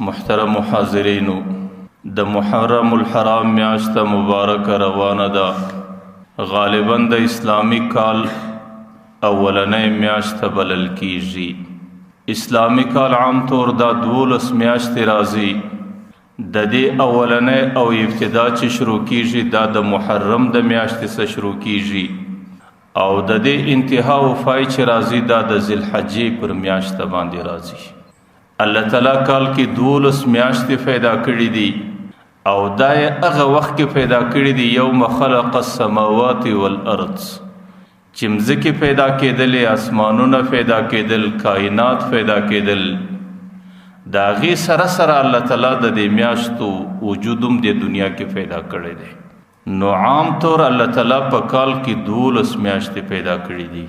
محترم حاضرینو، د محرم الحرام میاشت مبارکه روانه ده. غالبا د اسلامي کال اولنۍ میاشت بلل کیږي. اسلامي کال عام طور دا 12 میاشتې راځي. د دې اولنۍ او ابتدا چې شروع کیږي دا د محرم د میاشتې څخه شروع کیږي، او د دې انتها او فای چې راځي دا د ذوالحجې پر میاشت باندې راځي. الله تعالی کال کې 12 میاشتې پیدا کړې دي، او دا یې هغه وخت کې پیدا کړې دي، یوم خلق السماوات والارض، چې مځکې پیدا کېدلې، اسمانونه پیدا کېدل، کائنات پیدا کېدل. د هغې سره سره الله تعالی د دې میاشتو وجود هم د دنیا کې پیدا کړی دی. نو عام طور الله تعالی په کال کې 12 میاشتې پیدا کړې دي،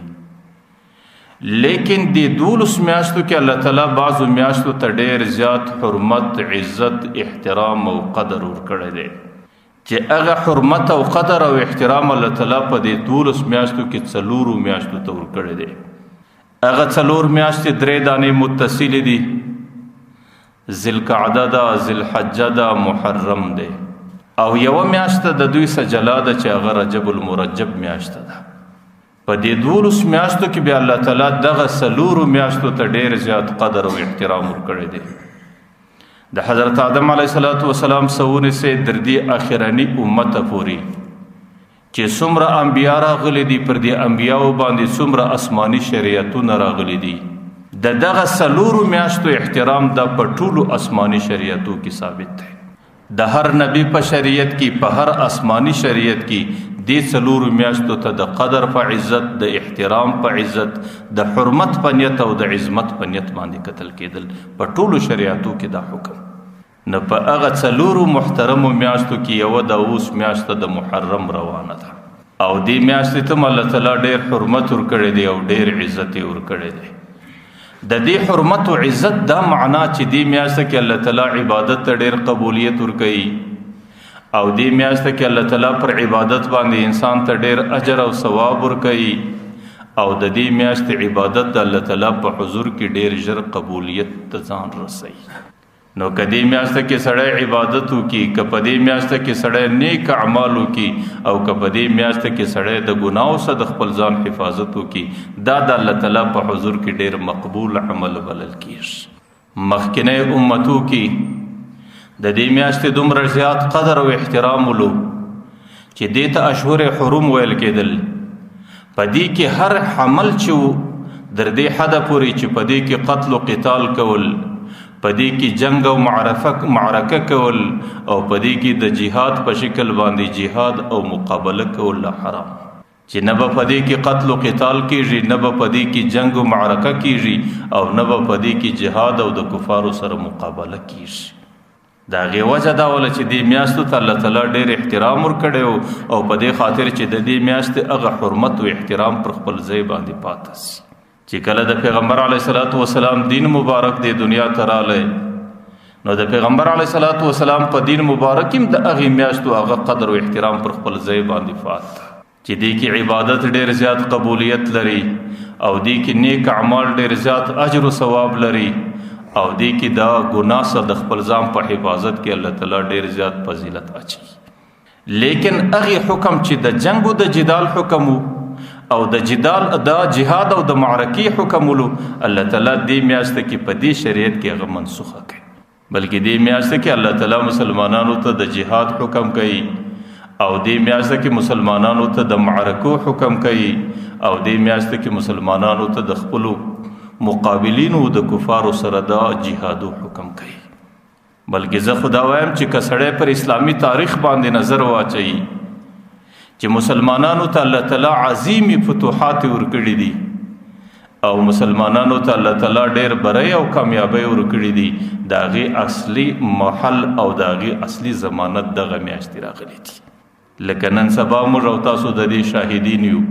لیکن دې 12 میاشتو کې الله تعالی بعضو میاشتو ته ډېر زیات حرمت، عزت، احترام او قدر ورکړی دی، چې هغه حرمت او قدر او احترام الله تعالی په دې 12 میاشتو کې څلورو میاشتو ته ورکړی دی. هغه څلور میاشتې درې دانې متصلې دي، ذوالقعده ده، ذوالحجه ده، محرم دی، او یوه میاشت د دوی څخه جلا ده چې هغه رجب المرجب میاشت ده. په دې 12 میاشتو کې بیا الله تعالی دغه څلورو میاشتو ته ډېر زیات قدر او احترام ورکړی دی. د حضرت آدم علیه الصلاة والسلام څخه ونیسئ تر دې اخرني امته پورې چې څومره انبیا راغلي دي، پر دې انبیاو باندې څومره آسماني شریعتونه راغلي دي، د دغه څلورو میاشتو احترام دا په ټولو آسماني شریعتو کې ثابت دی. د هر نبی په شریعت کې، په هر آسماني شریعت کې دې څلورو میاشتو ته د قدر په عزت، د احترام په عزت، د حرمت په نیت او د عظمت په نیت باندې کتل کېدل په ټولو شریعتو کې دا حکم. نو په هغه څلورو محترمو میاشتو کې یوه د اوس میاشت د محرم روانه ده، او دې میاشتې ته هم الله تعالی ډېر حرمت ورکړی دی او ډېر عزت یې ورکړی دی. د دې حرمت او عزت دا معنا چې دې میاشت کې الله تعالی عبادت ته ډېر قبولیت ورکوي، او دې میاشت کې الله تعالی پر عبادت باندې انسان ته ډېر اجر او ثواب ورکوي، او د دې میاشتې عبادت د الله تعالی په حضور کې ډېر ژر قبولیت ته ځان رسوي. نو که دې میاشت کې سړی عبادت وکړي، که په دې میاشت کې سړی نیک اعمال وکړي، او که په دې میاشت کې سړی د ګناو څخه د خپل ځان حفاظت وکړي، دا د الله تعالی په حضور کې ډېر مقبول عمل بلل کېږي. مخکنی امتو کې د دې میاشتې دومره زیات قدر او احترام ولو چې دې ته اشهر حرم ویل کېدل. په دې کې هر حمل چې و در دې حده پورې چې په دې کې قتل او قتال کول، په دې کې جنگ او معرکه کول، او په دې کې د جهاد په شکل باندې جهاد او مقابله کول لا حرام، چې نه به په دې کې قتل او قتال کېږي، نه به په دې کې جنگ او معرکه کېږي، او نه به په دې کې جهاد او د کفارو سره مقابله کېږي. د هغې وجه دا وله چې دې میاشتو ته الله تعالی ډېر احترام ورکړی و، او په دې خاطر چې د دې میاشتې هغه حرمت او احترام پر خپل ځای باندې پاته سي. چې کله د پیغمبر علیه الصلاة والسلام دین مبارک دې دنیا ته راغلی، نو د پیغمبر علیه الصلاة والسلام په دین مبارک هم د هغې میاشتو هغه قدر او احترام پر خپل ځای باندې فات، چې دې کې عبادت ډېر زیات قبولیت لري، او دې کې نیک اعمال ډېر زیات اجر او ثواب لري، او دې کې دا ګناه سره د خپل ځان په حفاظت کې الله تعالی ډېر زیات فضیلت اچوي. لیکن هغې حکم چې د جنگ او د جدال حکم و، او د جدال د جهاد او د معرکې حکم ولو، الله تعالی دې میاشت کې په دې شریعت کې هغه منسوخه کړي، بلکې دې میاشت کې الله تعالی مسلمانانو ته د جهاد حکم کوي، او دې میاشت کې مسلمانانو ته د معرکو حکم کوي، او دې میاشت کې مسلمانانو ته د خپلو مقابلینو د کفارو سره د جهادو حکم کوي. بلکې زه خو دا وایم چې که سړی پر اسلامي تاریخ باندې نظر واچوي چې مسلمانانو ته الله تعالی عظیمې فتوحات ورکړي دي، او مسلمانانو ته الله تعالی ډېر بری او کامیابۍ ورکړي دي، د هغې اصلي محل او د هغې اصلي ضمانت دغه میاشتې راغلي دي. لکه نن سبا موږ او تاسو د دې شاهدین یو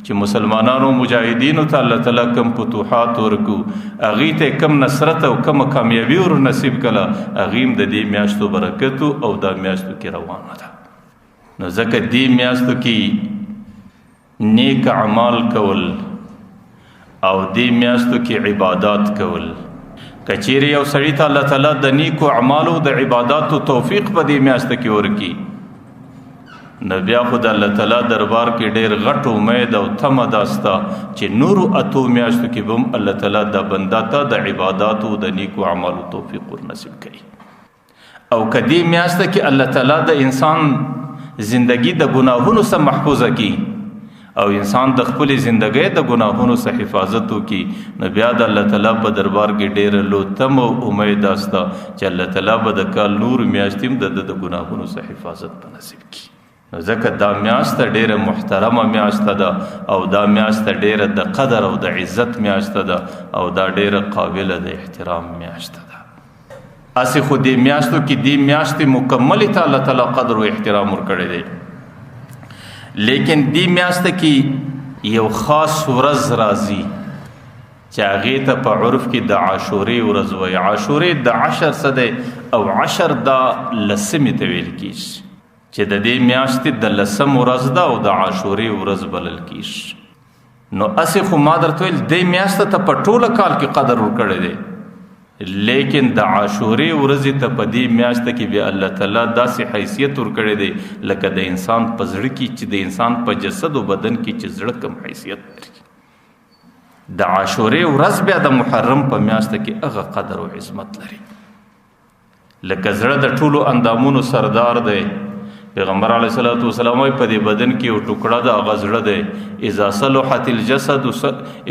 چې مسلمانانو مجاهدینو ته الله تعالی کوم فتوحات ورکو، هغې ته کوم نصرت او کومه کامیابي ور نصیب کړه، هغې هم د دې میاشتو برکت او دا میاشتو کې روانه ده. نو ځکه دې میاشتو کې نیک اعمال کول او دې میاشتو کې عبادات کول، که چیرې یو سړي ته الله تعالی د نیکو اعمالو د عباداتو توفیق په دې میاشت کې ورکړي، نو بیا خو د الله تعالی دربار کې ډېر غټ امید او تمه داسته چې نورو اتو میاشتو کې به هم الله تعالی د بنده ته د عباداتو د نیکو اعمالو توفیق ورنصیب کوي. او که دې میاشت کې الله تعالی د انسان زندگی د ګناهونو څخه محفوظه کړي او انسان د خپلې زندګۍ د ګناهونو څخه حفاظت وکړي، نو بیا د الله تعالی په دربار کې ډېره لوی تمه او امید استه چې الله تعالی به د کال نور میاشتې هم د ده د ګناهونو څخه حفاظت په نصیب کړي. نو ځکه دا میاشت ډېره محترمه میاشت ده او دا میاشت ډېره د قدر او د عزت میاشت ده او دا ډېره قابله د احترام میاشت ده. هسې خو دې میاشتو کې دې میاشتې مکملې ته الله تعالی قدر او احترام ورکړی دی، لیکن دې میاشت کې یو خاص ورځ راځي چې هغې ته په عرف کې د عاشورې ورځ وایي. عاشورې د عشر څه دی او عشر دا لسمې ته ویل کېږي، چې د دې میاشتې د لسم ورځ ده او د عاشورې ورځ بلل کېږي. نو هسې خو ما درته ویل دې میاشت ته په ټوله کال کې قدر ورکړی دی، لیکن د عاشورې ورځې ته په دې میاشت کې بیا الله تعالی داسې حیثیت ورکړی دی لکه د انسان په زړه کې چې د انسان په جسد او بدن کې چې زړه کوم حیثیت لري. د عاشورې ورځ بیا د محرم په میاشت کې هغه قدر او عظمت لري، لکه زړه د ټولو اندامونو سردار دی. پیغمبر علیه الصلاة والسلام وایي په دې بدن کې یو ټوکړه ده هغه زړه دی، اذا صلحت الجسد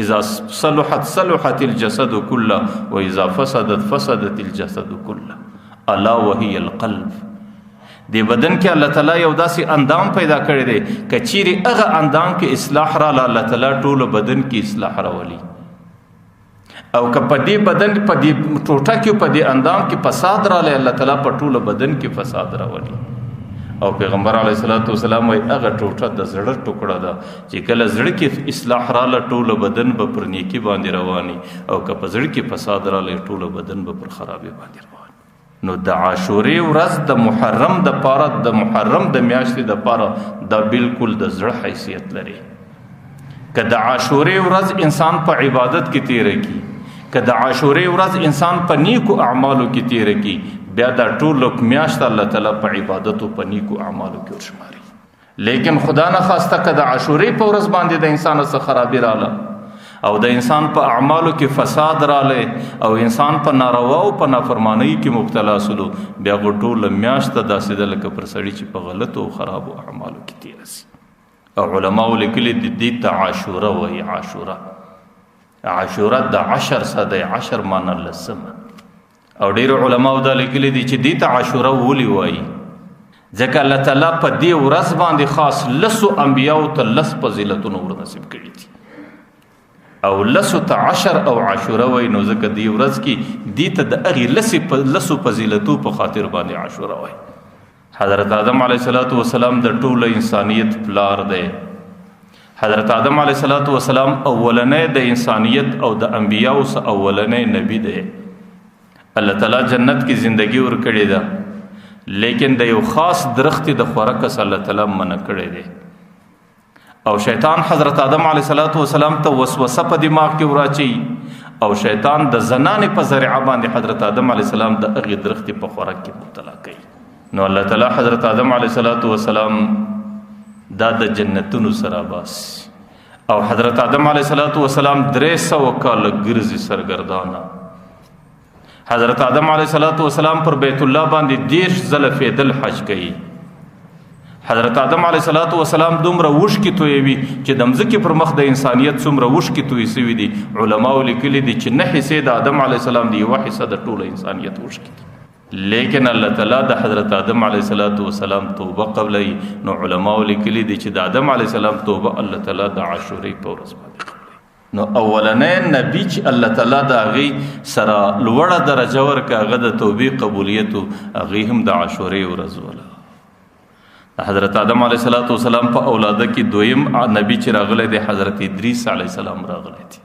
اذا صلحت صلحت الجسد كله واذا فسدت فسدت الجسد كله الا وهي القلب. دې بدن کې الله تعالی یو داسې اندام پیدا کړی دی که چیرې هغه اندام کې اصلاح راله الله تعالی ټول بدن کې اصلاح راولي، او که په دې بدن په دې ټوټه کې په دې اندام کې فساد رالی الله تعالی په ټول بدن کې فساد راولي. او پیغمبر علیه الصلاة والسلام وایي هغه ټوټه د زړه ټوکړه ده چې کله زړه کې اصلاح راله ټول بدن به پر نیکي باندې رواني، او که په زړه کې فساد رالی ټول بدن به پر خرابي باندې رواني. نو د عاشورې ورځ د محرم د پاره د محرم د میاشتې د پاره دا بالکل د زړه حیثیت لري. که د عاشورې ورځ انسان په عبادت کې تیره کړي، که د عاشورې ورځ انسان په نیکو اعمالو کې تیره کړي، بیا دا ټول میاشت الله تعالی په عبادت او په نیکو اعمالو کې ورشماري. لیکن خدا نخواسته که د عاشورې په ورځ باندې د انسان څخه خرابي راله او د انسان په اعمالو کې فساد رالی او انسان په ناروا او په نافرمانۍ کې مبتلا سلو، بیا خو ټوله میاشت داسې ده لکه پر سړي چې په غلطو او خرابو اعمالو کې تېره سي. او علماو لیکلي دي دې ته عاشوره وایي. عاشوره عاشوره د عشر څه دی، عشر معنی لسمه. او ډېرو علماو دا لیکلي دي چې دې ته عاشوره ولې وایي، ځکه الله تعالی په دې ورځ باندې خاص لسو انبیاو ته لس فضیلتونه ورنصیب کړي دي او لسو ته عشر او عاشوره وایي. نو ځکه دې ورځ کې دې ته د هغې لسو فضیلتو په خاطر باندې عاشوره وایي. حضرت آدم علیه الصلاة والسلام د ټول انسانیت پلار دی. حضرت آدم علیه الصلاة والسلام اولنی د انسانیت او د انبیاو څخه اولنی نبی دی. الله تعالی جنت کې زندگی ورکړې ده، لیکن د یو خاص درخت د خوراک څخه الله تعالی منع کړی دی. او شیطان حضرت آدم علیه الصلاة والسلام ته وسوسه په دماغ کې وراچوي او شیطان د زنانې په ذریعه باندې حضرت آدم علیه السلام د هغې درختې په خوراک کې مبتلا کوي. نو الله تعالی حضرت آدم علیه الصلاة والسلام دا د جنتونو سره باسي او حضرت آدم علیه الصلاة والسلام 300 کاله ګرځي سرګردانه. حضرت آدم علیه الصلاة والسلام پر بیت الله باندې 30 ځله فیدل حج کوي. حضرت آدم علیه الصلاة والسلام دومره اوښکې تویوي چې د مځکې پر مخ د انسانیت څومره اوښکې توی سوي دي. علماو لیکلي دي چې نه حصې د آدم علیه السلام دی، یوه حصه د ټوله انسانیت اوښکې دي. لیکن الله تعالی د حضرت آدم علیه الصلاة والسلام توبه قبلوي. نو علماو لیکلي دي چې د آدم علیه السلام توبه الله تعالی د عاشورې په ورځ باندې قبلوي. نو اولنی نبی چې الله تعالی د هغې سره لوړه درجه ورکړه هغه د توبې قبولیت و، هغې هم د عاشورې ورځ وله. حضرت آدم علیه الصلاة والسلام په اولاده کې دویم نبی چې راغلی دی حضرت ادریس علیه السلام راغلی دی.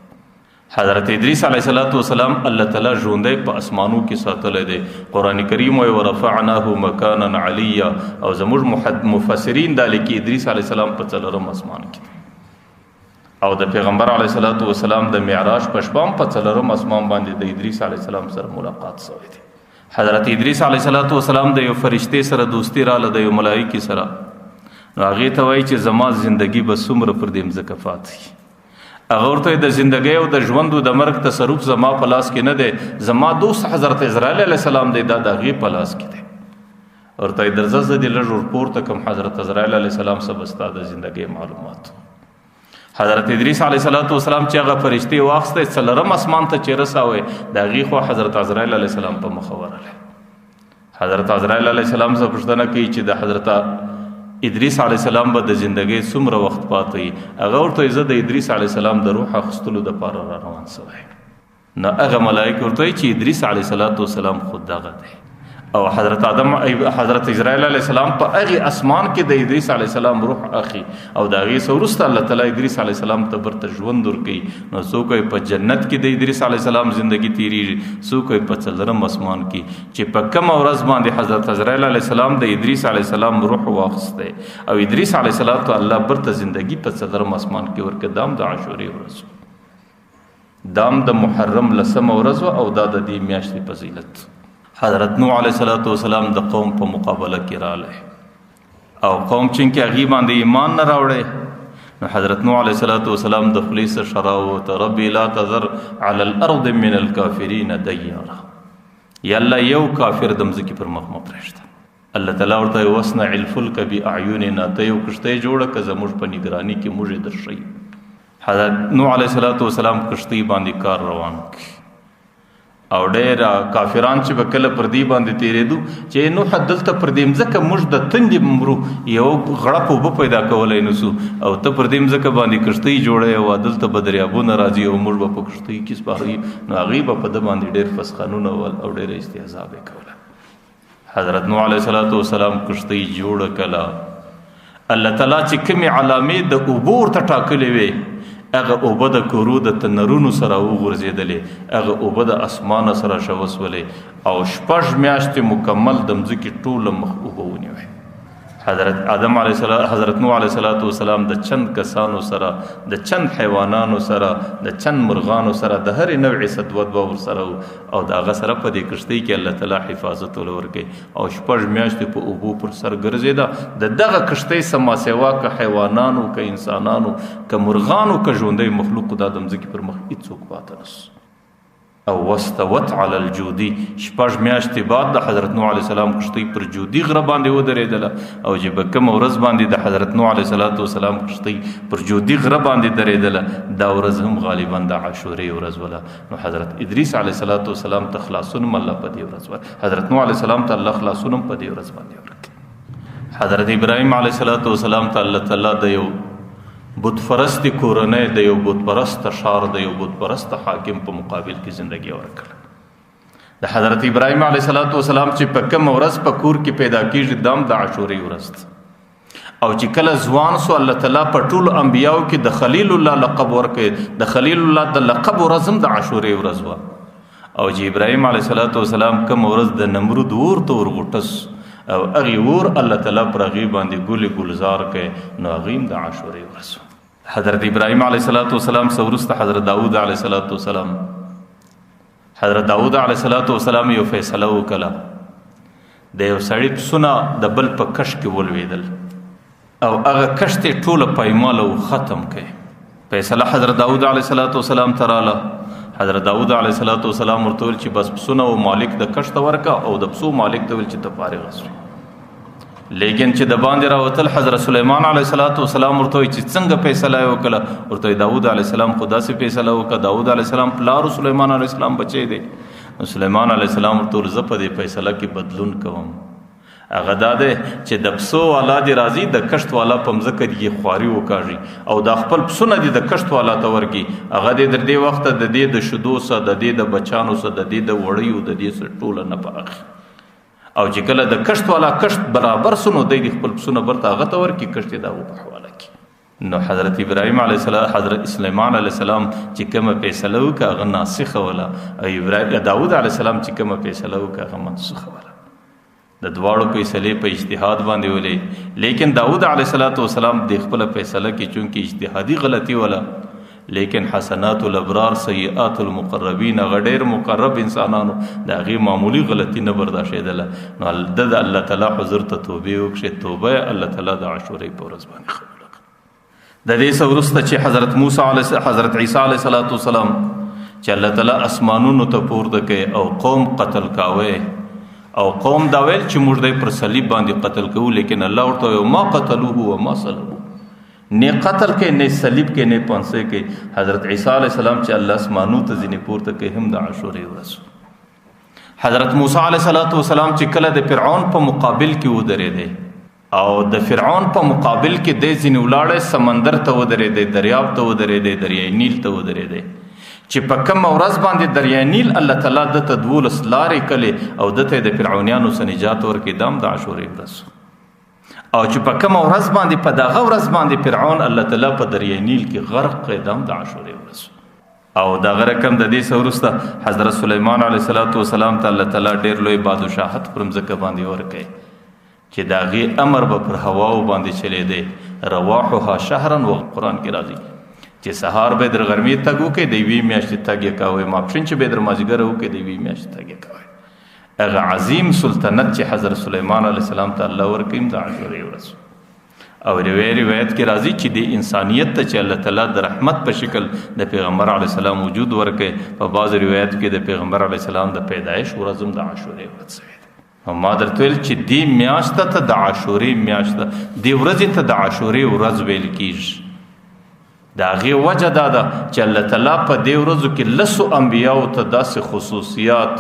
حضرت ادریس علیه الصلاة والسلام الله تعالی ژوندی په اسمانو کې ساتلی دی. قرآن کریم وایي ورفعناه مکانا علیا، او زموږ مفسرین دا لیکي ادریس علیه السلام په څلورم اسمان کې دی. او د پیغمبر علیه الصلاۃ والسلام د معراج په شپه هم په څلورم اسمان باندې د ادریس علیه السلام سره ملاقات شوی دی. حضرت ادریس علیه الصلاۃ والسلام د یو فرشتې سره دوستي راله، د یو ملایکې سره. نو هغې ته وایي چې زما زندگی به څومره پر دې مځکه پاتې. هغه ورته د زندګۍ او د ژوند او د مرګ تصرف زما په لاس کې نه دی، زما دوست حضرت عزرائیل علیه السلام دی، دا د هغې په لاس کې دی. ورته یې درځه زه دې لږ ورپورته کړم، حضرت عزرائیل علیه السلام څه به ستا د زندګۍ معلومات. حضرت ادریس علیه الصلاۃ والسلام چې هغه فرشتې واخیستې څلورم اسمان ته چې رساوی، د هغې خوا حضرت عزرائیل علیه السلام په مخه ورغلی. حضرت عزرائیل علیه السلام څخه پوښتنه کوي چې د حضرت ادریس علیه السلام به د زندګۍ څومره وخت پاتې وي؟ هغه ورته وایي زه د ادریس علیه السلام د روح اخیستلو دپاره را روان سوی. نو هغه ملایک ورته وایي چې ادریس علیه الصلاۃ والسلام خو دغه دی. او حضرت آدم حضرت عزرائیل علیه السلام په هغې اسمان کې د ادریس علیه السلام روح اخلي او د هغې څخه وروسته الله تعالی ادریس علیه السلام ته برته ژوند ورکوي. نو څوک یې په جنت کې د ادریس علیه السلام زندگی تیریږي، څوک یې په څلورم اسمان کې چې په کومه ورځ باندې حضرت عزرائیل علیه السلام د ادریس علیه السلام روح واخیستی او ادریس علیه السلام ته الله برته زندگی په څلورم اسمان کې ورکړه. دا هم د عاشورې ورځ، دا هم د محرم لسمه ورځ وه او دا د دې میاشتې فضیلت. حضرت نوح علیه الصلاۃ والسلام د قوم په مقابله کې راغلی او قوم چونکې هغې باندې ایمان نه راوړی، نو حضرت نوح علیه الصلاۃ والسلام د خولې څخه راووته، ربي لا تذر علی الارض من الکافرین دیارا، یا الله یو کافر د مځکې پر مخ مه پرېږده. الله تعالی ورته وایي واصنع الفلک باعیننا، ته یو کښتۍ جوړه که زموږ په نګراني کې موږ یې درښیو. حضرت نوح علیه الصلاۃ والسلام کښتۍ باندې کار روان کړي او ډېر کافران چې به کله پر دې باندې تېرېدو چې نوح دلته پر دې مځکه موږ د تندې مرو، یو غړپ اوبه پیدا کولی نه سو، او ته پر دې مځکه باندې کښتۍ جوړوې او دلته به دریابونه راځي او موږ به په کښتۍ کې سپاره یو. نو هغوی به په ده باندې ډېر فسخانونه ول او ډېره استهزا به یې کوله. حضرت نوح علیه الصلاۃ والسلام کښتۍ جوړه کړه. الله تعالی چې کومې علامې د اوبو ورته ټاکلې وې، هغه اوبه د کورو د تنرونو سره وغورځېدلې، هغه اوبه د اسمانه سره شوسولې او شپږ میاشتې مکمل د مځکې ټوله مخ اوبه ونیوې. حضرت آدم علیه السلام، حضرت نوح علیه الصلاۃ والسلام د چند کسانو سره، د چند حیوانانو سره، د چند مرغانو سره، د هرې نوعې څه دوه دوه ورسره وو او د هغه سره په دې کښتۍ کې الله تعالی حفاظت ول ورکوي او شپږ میاشتې په اوبو پر سر ګرځېده. د دغه کښتۍ څخه ماسوا که حیوانانو، که انسانانو، که مرغانو، که ژوندی مخلوق، دا د مځکې پر مخ هیڅوک پاته نه سو. او واستوت علی الجودي، شپږ میاشتې بعد د حضرت نوح علیه السلام کښتۍ پر جودي غره باندې ودرېدله او چې په کومه ورځ باندې د حضرت نوح علیه الصلاۃ والسلام کښتۍ پر جودي غره باندې درېدله، دا ورځ هم غالبا د عاشورې ورځ وله. نو حضرت ادریس علیه الصلاۃ والسلام ته خلاصون هم الله په دې ورځ ورکړ، حضرت نوح علیه السلام ته الله خلاصون هم په دې ورځ باندې ورکړ. حضرت ابراهیم علیه الصلاۃ والسلام ته الله تعالی د یو بت پرست کورنۍ، د یو بت پرست ښار، د یو بت پرست حاکم په مقابل کې زندگی ورکړه. د حضرت ابراهیم علیه الصلاۃ والسلام چې په کومه ورځ په کور کې پیدا کیږي، دام د عاشورې ورځ ده. او چې کله ځوان سو، الله تعالی په ټولو انبیاو کې د خلیل الله لقب ورکړ. د خلیل الله د لقب ورځ هم د عاشورې ورځ وه. او چې ابراهیم علیه الصلاۃ والسلام کومه ورځ د نمرود اور ته ورغوټه سو او هغې اور الله تعالی پر هغې باندې ګلې ګلزار کړ، نو هغې هم د عاشورې ورځ وه. حضرت ابراهیم علیه الصلاۃ والسلام څخه وروسته حضرت داود علیه الصلاۃ والسلام، حضرت داود علیه الصلاۃ والسلام یو فیصله وکړه. د یو سړي پسونه د بل په کښت کې ولوېدل او هغه کښت یې ټوله پایماله او ختم کړ. فیصله حضرت داود علیه الصلاۃ والسلام ته راله. حضرت داود علیه الصلاۃ والسلام ورته وویل چې بس پسونه او مالک د کښت ورکه او د پسو مالک ته ویل چې ته فارغ شوې. لیکن چې د باندې راوتل، حضرت سلیمان علیه الصلاۃ والسلام ورته وویل چې څنګه فیصله یې وکړه؟ ورته ویل داود علیه السلام خو داسې فیصله وکړه، داود علیه السلام پلار او سلیمان علیه السلام بچی دی. نو سلیمان علیه السلام ورته وویل زه په دې فیصله کې بدلون کوم. هغه دا دی چې د پسو والا دې راځي، د کښت والا په مځکه دې خواري وکاږي او دا خپل پسونه دې د کښت والا ته ورکړي. هغه دې در دې وخته د دې د شیدو څه، د دې د بچانو څه، د دې د وړیو، د دې څه ټوله نه په اخلي. او چې کله د کښت والا کښت برابر سو، نو دی دې خپل پسونه برته هغه ته ورکړي، کښت یې د هغو په حواله کړي. نو حضرت ابراهیم علیه السلام، حضرت سلیمان علیه السلام چې کومه فیصله وکړه هغه ناسخه وله، او داود علیه السلام چې کومه فیصله وکړه هغه منسوخه وله. د دواړو فیصلې په اجتهاد باندې ولې، لیکن داود علیه الصلاۃ والسلام د خپل فیصله کې چونکه اجتهادي غلطي وله، لیکن حسنات الابرار سیئات المقربین، هغه ډېر مقرب انسانانو د هغې معمولي غلطي نه برداشتېدله. نو د الله تعالی حضور ته توبې وکړې، توبه یې الله تعالی د عاشورې په ورځ باندې قبوله کړه. د دې څخه وروسته چې حضرت موسی علیه حضرت عیسی علیه الصلاة والسلام چې الله تعالی اسمانونو ته پورته کړي او قوم قتل کاوه، او قوم دا ویل چې موږ دی پر صلیب باندې قتل کوو، لیکن الله ورته ویل ما قتلوه وما صلبوه، نه قتل کې، نه صلیب کې، نه پانسې کې. حضرت عیسی علیه السلام چې الله اسمانو ته ځینې پورته کې هم د عاشورې ورځ. حضرت موسی علیه السلام چې کله د فرعون په مقابل کې ودرېدی او د فرعون په مقابل کې دی ځینې ولاړی، سمندر ته ودرېدی، دریاب ته ودرېدی، دریای نیل ته ودرېدی، چې په کومه ورځ باندې دریای نیل الله تعالی ده ته 12 لارې کړې او ده ته یې د فرعونیانو څخه نجات ورکړي، دا هم د عاشورې ورځ. او چې په کومه ورځ باندې په دغه ورځ باندې فرعون الله تعالی په دریای نیل کې غرق کړی، دا هم د عاشورې ورځ. او دغه رقم د دې څخه وروسته حضرت سلیمان علیه السلام ته الله تعالی ډېر لوی بادشاهت پر مځکه باندې ورکړی چې د هغې امر به پر هواو باندې چلېدی، رواحها شهرا، و قرآن کې راځي چې سهار به در غرمې تګ وکړي، د یوې میاشتې تګ یې کاوه، ماپښین چې به در مازدیګر وکړي، د یوې میاشتې تګ یې کاوه. هغه عظیم سلطنت چې حضرت سلیمان علیه السلام ته الله ورکړي د عاشورې ورځ. او روایت کې راځي چې د انسانیت ته چې الله تعالی د رحمت په شکل د پیغمبر علیه السلام وجود ورکړي، په بعض روایت کې د پیغمبر علیه السلام د پیدایش ورځ هم د عاشورې ورځ شوې ده. ما درته ویل چې دې میاشت ته د عاشورې میاشت ده، دې ورځې ته د عاشورې ورځ ویل کېږي. د هغې وجه دا ده چې الله تعالی په دې ورځو کې لسو انبیاو ته داسې خصوصیات،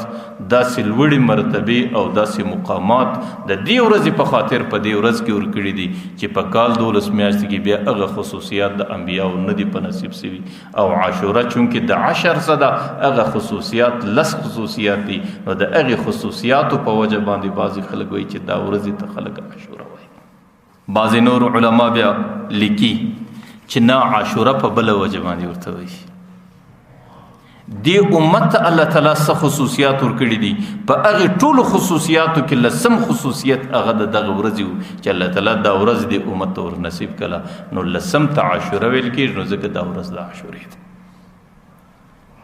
داسې لوړې مرتبې او داسې مقامات د دې ورځې په خاطر په دې ورځ کې ورکړي دي چې په کال 12 میاشتې کې بیا هغه خصوصیات د انبیاو نه دي په نصیب سوي. او عاشوره چونکې د عشر څه ده، هغه خصوصیات لس خصوصیات دي، نو د هغې خصوصیاتو په وجه باندې بعضې خلک وایي چې دا ورځې ته خلک عاشوره وایي. بعضې نور علما بیا لیکي چې نه، عاشوره په بله وجه باندې ورته وایي. دې امت ته الله تعالی څه خصوصیات ورکړي دي، په هغې ټولو خصوصیاتو کې لسم خصوصیت هغه د دغه ورځې و چې الله تعالی دا ورځ دې امت ته ورنصیب کړه، نو لسم ته عاشوره ویل کېږي، نو ځکه دا ورځ د عاشورې ده.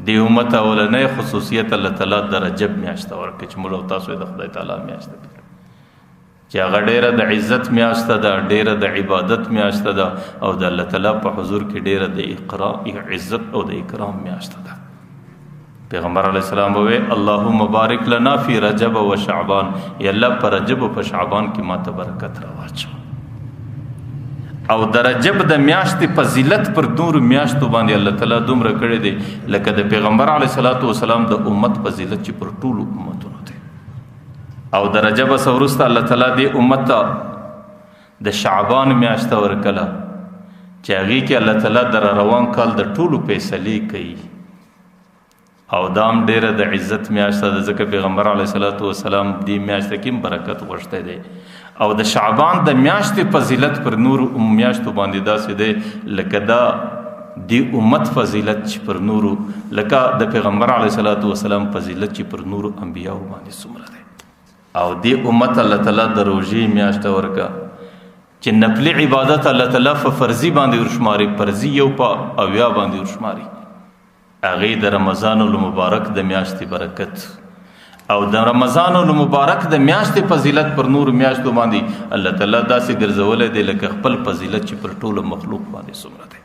دې امت اولنی خصوصیت الله تعالی د رجب میاشت ته ورکړه چې موږ او تاسو یې د خدای تعالی میاشت ده، چې هغه ډېره د عزت میاشت ده، ډېره د عبادت میاشت ده، او د الله تعالی په حضور کې ډېره د عزت او د اکرام میاشت ده. پیغمبر علیه السلام وویل اللهم بارک لنا فی رجب و شعبان، یا الله په رجب او په شعبان کې ما ته برکت راواچوه. او د رجب د میاشتې فضیلت پر نورو میاشتو باندې الله تعالی دومره کړی دی لکه د پیغمبر علیه الصلاة والسلام د امت فضیلت چې پر ټولو امتونو دی. او د رجب څخه وروسته الله تعالی دې امت ته د شعبان میاشت ورکړه چې هغې کې الله تعالی د روان کال د ټولو فیصلې کوي. او دا هم ډېره د عزت میاشت ده، ځکه پیغمبر علیه الصلاة والسلام دې میاشت کې هم برکت غوښتی دی. او د شعبان د میاشتې فضیلت پر نورو میاشتو باندې داسې دی لکه دا دې امت فضیلت چې پر نورو، لکه د پیغمبر علیه الصلاة والسلام فضیلت چې پر نورو انبیاو باندې څومره دی. او دې امت الله تعالی د روژې میاشت ورکړه چې نفلي عبادت الله تعالی په فرضي باندې ورشماري، فرضي یو په 70 باندې ورشماري. هغې د رمضان المبارک د میاشتې برکت او د رمضان المبارک د میاشتې فضیلت پر نورو میاشتو باندې الله تعالی داسې ګرځولی دی لکه خپل فضیلت چې پر ټولو مخلوق باندې څومره دی،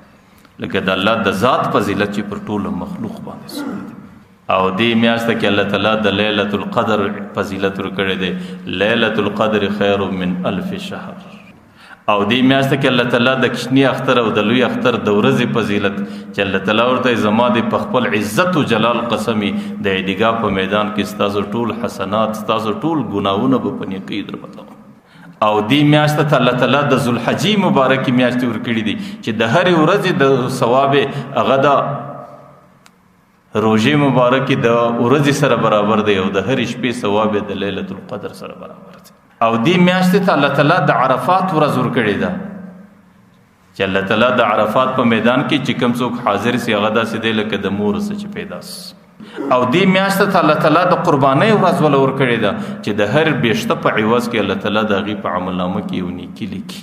لکه د الله د ذات فضیلت چې پر ټولو مخلوق باندې څومره دی. او دې میاشت کې الله تعالی د لیلة القدر فضیلت ورکړی دی، لیلة القدر خیر من 1000 شهر. او دې میاشت کې الله تعالی د کوچني اختر او د لوی اختر د ورځې فضیلت چې الله تعالی ورته زما د په خپل عزت او جلال قسمي د عیدګاه په میدان کې ستاسو ټول حسنات، ستاسو ټول ګناهونه به په نیکۍ در بدلوم. او دې میاشت ته الله تعالی د ذوالحجې مبارکې میاشتې ورکړي دي چې د هرې ورځې د ثواب هغه د روژې مبارکې د ورځې سره برابر دی او د هرې شپې ثواب د لیلة القدر سره برابر دی. او دې میاشتې ته الله تعالی د عرفات ورځ ورکړې ده چې الله تعالی د عرفات په میدان کې چې کوم څوک حاضر سي هغه داسې دی لکه د مور څخه چې پیدا سي. او دې میاشت ته الله تعالی د قربانۍ ورځ وله ورکړې ده چې د هر بیشته په عوض کې الله تعالی د هغې په عملنامه کې یو نیکي لیکي.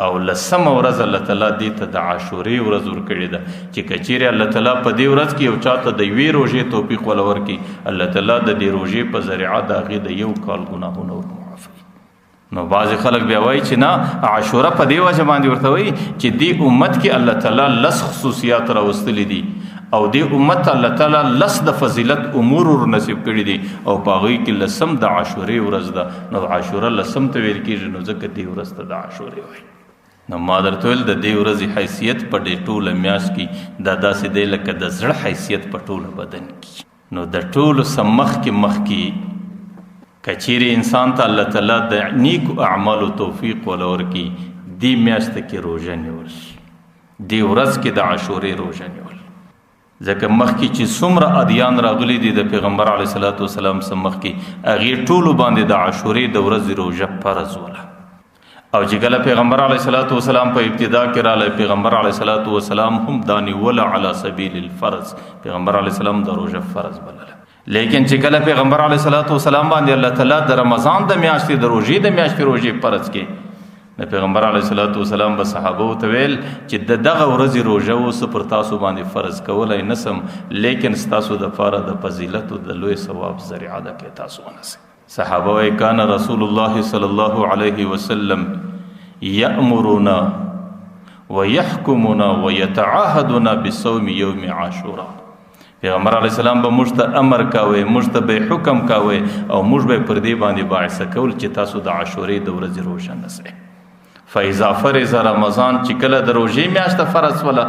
او لسمه ورځ الله تعالی دې ته د عاشورې ورځ ورکړې ده چې که چیرې الله تعالی په دې ورځ کې یو چا ته د یوې روژې توفیق وله ورکړي، الله تعالی د دې روژې په ذریعه د هغې د یو کال ګناهونه ور معافوي. نو بعضې خلک بیا وایي چې نه، عاشوره په دې وجه باندې ورته وایي چې دې امت کې الله تعالی لس خصوصیات راوستلي دي او دې امت ته الله تعالی لس د فضیلت امور ور نصیب کړي دي او په هغوی کې لسم د عاشورې ورځ ده. نو عاشوره لسم ته ویل کېږي، نو ځکه دې ورځ ته د عاشورې وایي. نو ما درته ویل د دې ورځې حیثیت په دې ټوله میاشت کې دا داسې دی لکه د زړه حیثیت په ټوله بدن کې. نو د ټولو څه مخکې مخکې که چیرې انسان ته الله تعالی د نیکو اعمالو توفیق وله ورکړي، دې میاشت کې روژه نیول، دې ورځ کې د عاشورې روژه نیول. ځکه مخکې چې څومره ادیان راغلي دي د پیغمبر علیه الصلاة والسلام څخه مخکې، هغې ټولو باندې د عاشورې د ورځې روژه فرض وله. او چې کله پیغمبر علیه الصلاة والسلام په ابتدا کې راغلی، پیغمبر علیه الصلاة والسلام هم دا نیوله علی سبیل الفرض، پیغمبر علیه السلام د روژه فرض بلله. لیکن چې کله پیغمبر علیه الصلاة والسلام باندې الله تعالی د رمضان د میاشتې د روژې د میاشتې روژې فرض کړې، د پیغمبر علیه الصلاة والسلام به صحابو ته ویل چې د دغه ورځې روژه اوس پر تاسو باندې فرض کولی نه سم، لیکن ستاسو دپاره د فضیلت او د لوی ثواب ذریعه ده که تاسو ونسئ. صحابه وایي کان رسول الله صلی الله علیه وسلم یأمرنا ویحکمنا ویتعاهدنا بصوم یوم عاشورا. پیغمبر علیه السلام به موږ ته امر کاوه، موږ ته به حکم کاوه او موږ به پر دې باندې باعثه کول چې تاسو د عاشورې د ورځې روژه نسئ. فاذا فرض رمضان، چې کله د روژې میاشت فرض سوله،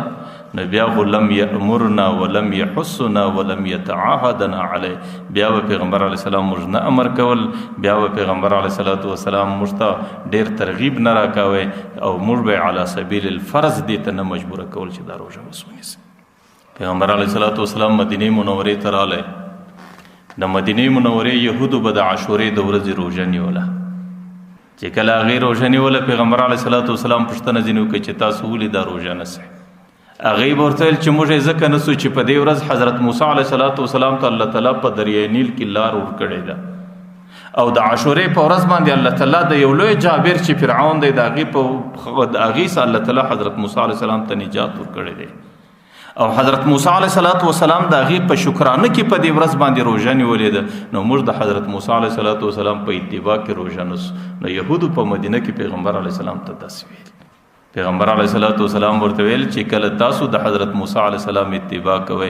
نو بیا خو لم یأمرنا ولم یحثنا ولم یتعاهدنا علیه، بیا به پیغمبر علیه السلام موږ نه امر کول، بیا به پیغمبر علیه الصلاة والسلام موږ ته ډېر ترغیب نه راکاوه او موږ به علی سبیل الفرض دې ته نه مجبوره کول چې دا روژه اوس ونیسي. پیغمبر علیه الصلاة والسلام مدینې منورې ته راغلی. د مدینې منورې یهودو به د عاشورې د ورځې روژه نیوله. چې کله هغې روژه نیوله، پیغمبر علیه الصلاة والسلام پوښتنه ځینې وکړه چې تاسو ولې دا روژه نسئ؟ هغې به ورته ویل چې موږ یې ځکه نسو چې په دې ورځ حضرت موسی علیه الصلاة والسلام ته الله تعالی په دریای نیل کې لار ورکړې ده او د عاشورې په ورځ باندې الله تعالی د یو لوی جابر چې فرعون دی د هغې د هغې څخه الله تعالی حضرت موسی علیه السلام ته نجات ورکړی دی او حضرت موسی علیه الصلاة والسلام د هغې په شکرانه کې په دې ورځ باندې روژه نیولې ده. نو موږ د حضرت موسی علیه الصلاة والسلام په اتباع کې روژه نسو. نو یهودو په مدینه کې پیغمبر علیه السلام ته داسې ویل. پیغمبر علیه الصلاة والسلام ورته ویل چې کله تاسو د حضرت موسی علیه السلام اتباع کوئ،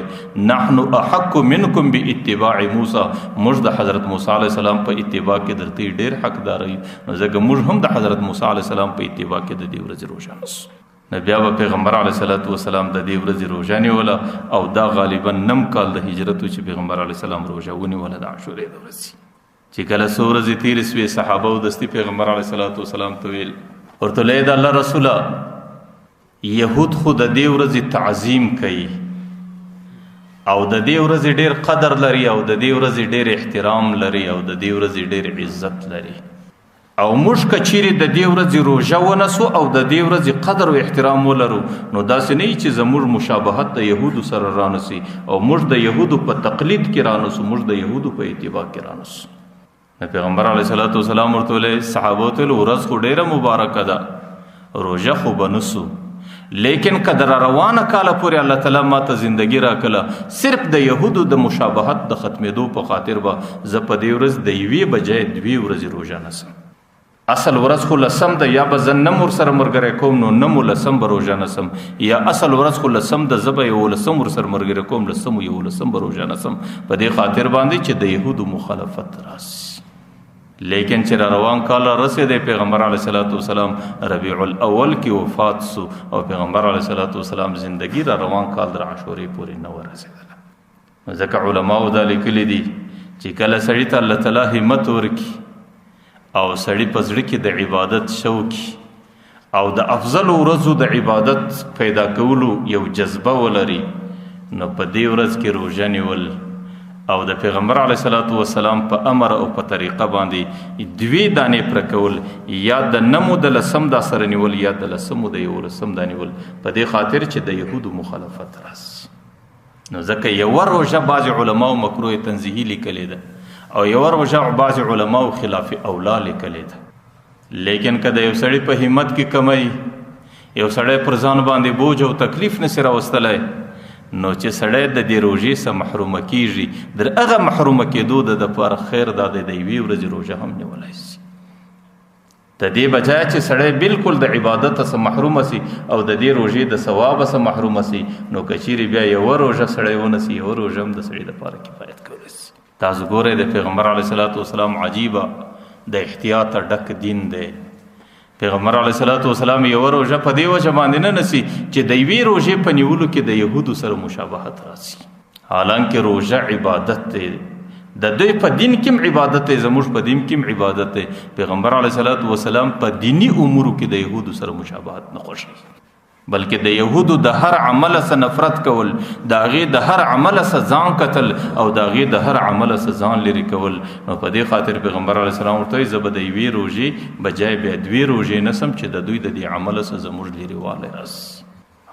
نحن احق منکم باتباع موسی، موږ د حضرت موسی علیه السلام په اتباع کې درته ډېر حقدار یو، نو ځکه موږ هم د حضرت موسی علیه السلام په اتباع کې د دې ورځې روژه نسو. نو بیا به پیغمبر علیه الصلاة والسلام د دې ورځې روژه نیوله او دا غالبا نم کال د هجرت و چې پیغمبر علیه السلام روژه ونیوله د عاشورې د ورځې. چې کله څو ورځې تېرې سوې، صحابه و دستي پیغمبر علیه الصلاة والسلام ته ویل، ورته ویل، ای د الله رسوله، یهود خو د دې ورځې تعظیم کوي او د دې ورځې ډېر قدر لري او د دې ورځې ډېر احترام لري او د دې ورځې ډېر عزت لري، او موږ که چیرې د دې ورځې روژه ونسو او د دې ورځې قدر او احترام ولرو، نو داسې نه چې زموږ مشابهت د یهودو سره رانسي او موږ د یهودو په تقلید کې رانسو، موږ د یهودو په اتباع کې رانسو. نو پیغمبر علیه الصلاة والسلام ورته ویل، صحابو ته ویل، ورځ خو ډېره مبارکه ده، روژه خو به نسو، لیکن که د را روانه کاله پورې الله تعالی ما ته زندګي راکړه، صرف د یهودو د مشابهت د ختمېدو په خاطر به زه په دې ورځ د یوې بجای دوې ورځې روژه نسم. اصل ورځ خو لسم ده، یا به زه نم ورسره ملګری کوم نو نم لسم به روژه نسم، یا اصل ورځ خو لسم ده، زه به یولسم ورسره ملګری کوم، لسم او یولسم به روژه نسم، په دې خاطر باندې چې د یهودو مخالفت راسي. لیکن چې را روان کال را رسېدی، پیغمبر علیه الصلاة والسلام ربیع الاول کې وفات سو او پیغمبر علیه الصلاة والسلام زندگی را روان کال در عاشورې پورې نه ورسېدله. ځکه علماو دا لیکلي دي چې کله سړي ته الله تعالی همت ورکړي او سړي په زړه کې د عبادت شوق او د افضل ورځو د عبادت پیدا کولو یو جذبه ولري، نو په دې ورځ کې روژه نیول او د پیغمبر علیه الصلاة والسلام په امر او په طریقه باندې دوې دانې پرکول، یا د نمو د لسم دا سره نیول یا د لسمو د یولسم دا نیول، په دې خاطر چې د یهودو مخالفت راسي. نو ځکه یوه روژه بعضې علماو مکروه تنزیهي لیکلې ده او یوه روژه بعضې علماو خلاف اولا لیکلې ده. لیکن که د یو سړي په همت کې کمی، یو سړی پر ځان باندې بوج او تکلیف نسی راوستلی، نو چې سړی د دې روژې څخه محرومه کیږي، در هغه محرومه کېدو د دپاره خیر دا دی د یوې ورځې روژه هم نیولی سي. د دې بجای چې سړی بالکل د عبادت څخه محرومه سي او د دې روژې د ثواب څخه محرومه سي، نو که چیرې بیا یوه روژه سړی ونسي، یوه روژه هم د سړي دپاره کفایت کولی سي. تاسو ګورئ د پیغمبر علیه الصلاة والسلام عجیبه د احتیاطه ډک دین دی. پیغمبر علیه الصلاة والسلام یوه روژه په دې وجه باندې نه نسی چې د یوې روژې په نیولو کې د یهودو سره مشابهت راسي، حالانکه روژه عبادت دی، د دوی په دین کې هم عبادت دی، زموږ په دین کې هم عبادت دی. پیغمبر علیه الصلاة والسلام په دیني امورو کې د یهودو سره مشابهت نه خوښوي، بلکې د یهودو د هر عمل څخه نفرت کول، د هغې د هر عمل څخه ځان کتل او د هغې د هر عمل څخه ځان لرې کول. نو په دې خاطر پیغمبر علیه السلام ورته وایي، زه به د یوې روژې بجای بیا دوې روژې نسم چې د دوی د دې عمل څخه زموږ لرېوالی راسي.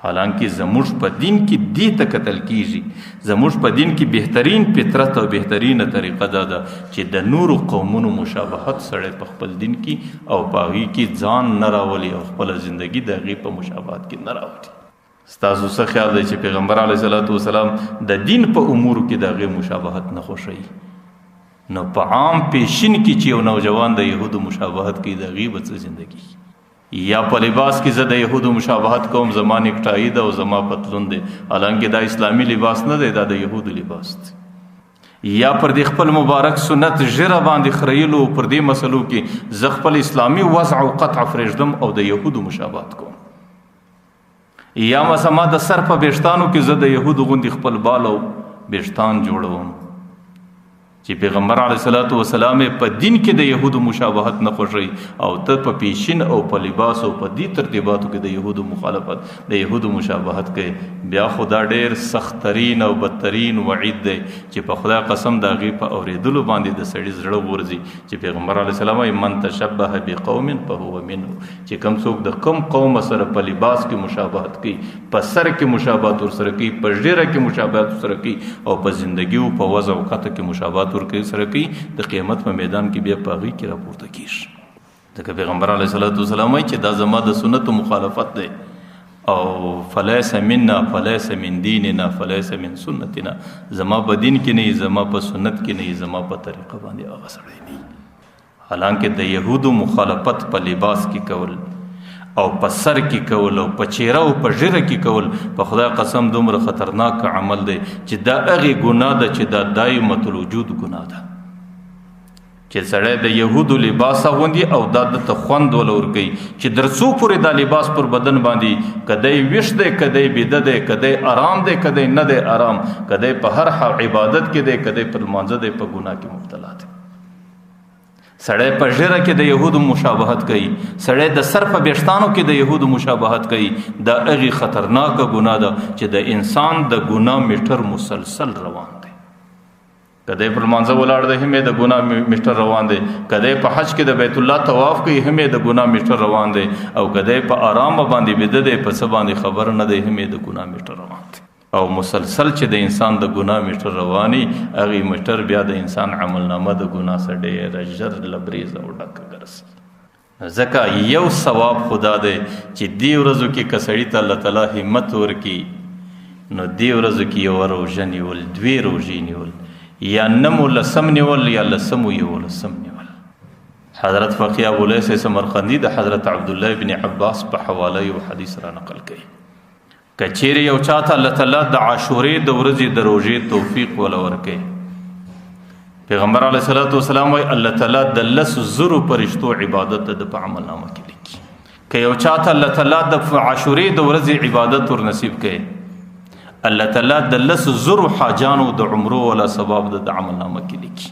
حالانکه زموږ په دین کې دې ته کتل کیږي، زموږ په دین کې بهترین فطرت او بهترینه طریقه دا ده چې د نورو قومونو مشابهت سړی په خپل دین کې او په هغې کې ځان نه راولي او خپله زندګي د هغې په مشابهت کې نه راولي. ستاسو څه خیال دی چې پیغمبر علیه الصلاة والسلام د دین په امورو کې د هغې مشابهت نه خوښوي؟ نو په عام پیشین کې چې یو نوجوان د یهودو مشابهت کوي، د هغې به څه زندګي؟ یا په لباس کې زه د یهودو مشابهت کوم، زما نیکټایي ده او زما پتلون دی، حالانکه دا اسلامي لباس نه دی، دا د یهودو لباس دی. یا پر دې خپل مبارک سنت ږیره باندې خریلو، پر دې مسلو کې زه خپل اسلامي وضع او قطع پرېږدم او د یهودو مشابهت کوم. یا مثلا ما د سر په ویښتانو کې زه د یهودو غوندې خپل بال او ویښتان جوړوم، چې پیغمبر علیه الصلاة والسلام په دین کې د یهودو مشابهت نه خوښوي او ته په پیشین او په لباس او په دې ترتیباتو کې د یهودو مخالفت، د یهودو مشابهت کوي، بیا خو دا ډېر سختترین او بدترین وعید دی چې په خدای قسم د هغې په اورېدلو باندې د سړي زړه غورځي. چې پیغمبر علیه السلام وایي، من تشبه بقوم فهو منه، چې کوم څوک د کوم قوم سره په لباس کې مشابهت کوي، په سر کې مشابهت ورسره کوي، په ږیره کې مشابهت ورسره کوي او په زندګي او په وضع او قطع کې مشابهت ورکوي سره کوي، د قیامت په میدان کې بیا په هغې کې راپورته کېږي. ځکه پیغمبر علیه الصلاة والسلام وایي چې دا زما د سنتو مخالفت دی، او فلیس منا فلیس من دیننا فلیس من سنتنا، زما په دین کې نه، زما په سنت کې نه، زما په طریقه باندې هغه سړی نه. حالانکه د یهودو مخالفت په لباس کې کول او په سر کې کول او په چهره او په ږیره کې کول، په خدای قسم دومره خطرناک عمل دی چې دا هغې ګناه ده چې دا دایمة الوجود ګناه ده، چې سړی د یهودو لباس اغوندي او دا ده ته خوند وله ورکوي چې در څو پورې دا لباس پر بدن باندې، که دی ویښ دی، که دی بیده دی، که دی ارام دی، که دی نه دی ارام، که دی په هر حال عبادت کې دی، که دی پر لمانځه دی، په ګناه کې مبتلا دی. سړی په ږیره کې د یهودو مشابهت کوي، سړی د سر په ویښتانو کې د یهودو مشابهت کوي، دا هغې خطرناکه ګناه ده چې د انسان د ګناه میټر مسلسل روان دی. که دی پر لمانځه ولاړ دی هم یې د ګناه میټر روان دی، که دی په حج کې د بیت الله طواف کوي هم یې د ګناه میټر روان دی، او که دی په آرامه باندې ویده دی، په څه باندې خبر نه دی، هم یې د ګناه میټر روان دی. او مسلسل چې د انسان د ګناه میټر رواني، هغې میټر بیا د انسان عملنامه د ګناه څخه ډېره ژر لبریزه او ډکه ګرځي. ځکه یو ثواب خدا دی چې دې ورځو کې که سړي ته الله تعالی همت ورکړي، نو دې ورځو کې یوه روژه نیول، دوې روژې نیول، یا نمو لسم نیول، یا لسمو یولسم نیول. حضرت فقیه ابو لیث سمرقندي د حضرت عبدالله بن عباس په حواله یو حدیث را نقل کوي، که چیرې یو چاته الله تعالی د عاشورې د ورځې د روژې توفیق وله ورکوي، پیغمبر علیه الصلاة والسلام وایي الله تعالی د لسو زرو فرشتو عبادت د په عمل نامه کې لیکي. که یو چاته الله تعالی د عاشورې د ورځې عبادت ور نصیب کړي، الله تعالی د لسو زرو حاجانو د عمرو ولا ثواب د عمل نامه کې لیکي،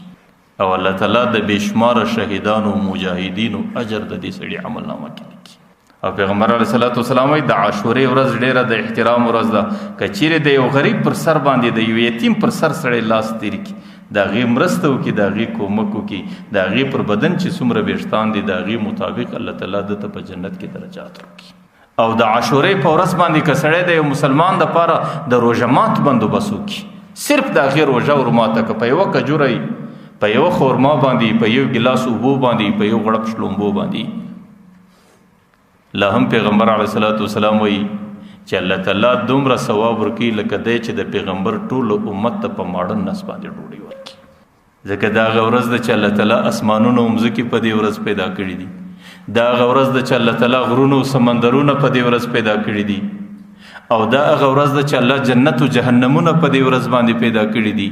او الله تعالی د بېشماره شهیدانو مجاهدینو اجر د دې سړي عمل نامه کې لیکي. او پیغمبر علیه الصلاة والسلام وایي د عاشورې ورځ ډېره د احترام ورځ ده، که چیرې د یو غریب پر سر باندې، د یو یتیم پر سر سړی لاس تېر کړي، د هغې مرسته وکړي، د هغې کومک وکړي، د هغې پر بدن چې څومره ویښتان دي د هغې مطابق الله تعالی ده ته په جنت کې درجات ورکړي. او د عاشورې په ورځ باندې که سړی د یو مسلمان دپاره د روژه مات بندوبست وکړي، صرف د هغې روژه ورماته که په یوه کجوره یې، په یوه خورما باندې، په یو ګیلاس اوبو باندې، په یو غړپ شلومبو باندې، لا هم پیغمبر علیه الصلاة والسلام وایي چې الله تعالی دومره ثواب ورکوي لکه دی چې د پیغمبر ټول امت ته په ماړه نس باندې ډوډۍ ورکړي. ځکه دا هغه ورځ ده چې الله تعالی اسمانونه او مځکې په دې ورځ پیدا کړي دي. دا هغه ورځ ده چې الله تعالی غرونه او سمندرونه په دې ورځ پیدا کړي دي. او دا هغه ورځ ده چې الله جنت او جهنمونه په دې ورځ باندې پیدا کړي دي.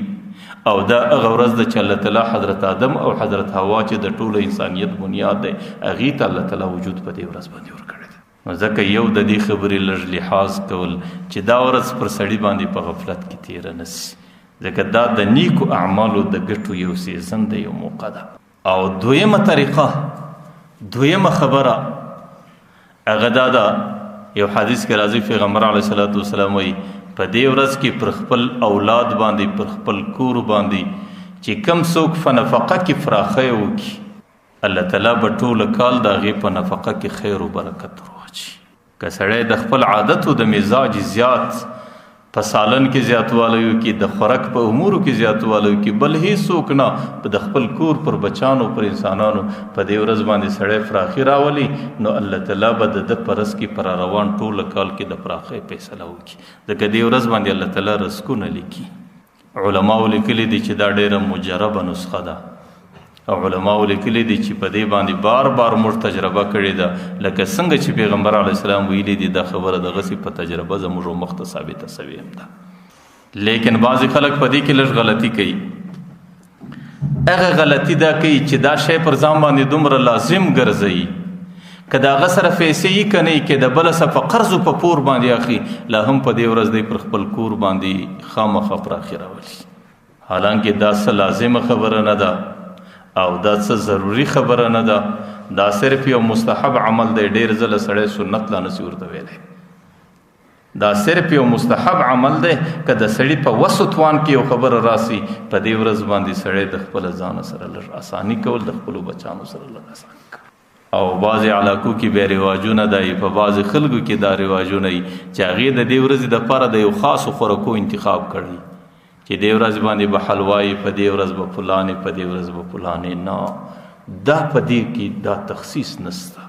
او دا هغه ورځ ده چې الله تعالی حضرت آدم او حضرت حوا چې د ټولو انسانیت بنیاد دی، هغې ته الله تعالی وجود په دې ورځ باندې ورکړی دی. نو ځکه یو د دې خبرې لږ لحاظ کول چې دا ورځ پر سړي باندې په غفلت کې تېره نه سي، ځکه دا د نیکو اعمالو د ګټو یو season دی، یو موقع ده. او دویمه طریقه، دویمه خبره هغه دا ده، یو حدیث کې راځي پیغمبر علیه الصلاة والسلام وایي په دې ورځ کې پر خپل اولاد باندې، پر خپل کور باندې چې کم څوک په نفقه کې فراخی وکړي، الله تعالی به ټول کال د هغې په نفقه کې خیر و برکت ورواچوي. که سړی د خپل عادت او د مزاج زیات په سالن کې زیاتوالی وکړي، د خوراک په امورو کې زیاتوالی وکړي، بل هیڅوک نه، د خپل کور پر بچانو، پر انسانانو په دې ورځ باندې سړی فراخي راولي، نو الله تعالی به د ده په رزق کې پر روان ټول کال کې د فراخۍ فیصله وکړي. ځکه دې ورځ باندې الله تعالی رزقونه لیکي. علماو لیکلي دي چې دا ډېره مجربه نسخه ده، او علماو لیکلي دي چې په دې باندې بار بار موږ تجربه کړې ده، لکه څنګه چې پیغمبر علیه السلام ویلي دي، دا خبره دغسې په تجربه زموږ مخ ته ثابته سوې هم ده. لیکن بعضې خلک په دې کې لږ غلطي کوي. هغه غلطي دا کوي چې دا شی پر ځان باندې دومره لازم ګرځوي، که د هغه سره پیسې یې که نه یي، که د بل سره په قرض او په پور باندې اخلي، لا هم په دې ورځ دی پر خپل کور باندې خامخا پراخي راولي. حالانکه دا څه لازمه خبره نه ده او دا څه ضروري خبره نه ده، دا صرف یو مستحب عمل دی. ډېر ځله سړی سنت لا نسي ورته ویلی. دا صرف یو مستحب عمل دی، که د سړي په وس و توان کې یو خبره راسي، په دې ورځ باندې سړی د خپل ځان سره لږ اساني کول، د خپلو بچانو سره لږ اساني کول. او بعضې علاقو کې بیا رواجونه دی، په بعضې خلکو کې دا رواجونه وي چې هغې د دې ورځې دپاره د یو خاصو خوراکو انتخاب کړی، چې دې ورځ باندې به حلوایي، په دې ورځ به فلانې، په دې ورځ به فلانې. نه، دا په دې کې دا تخصیص نشته،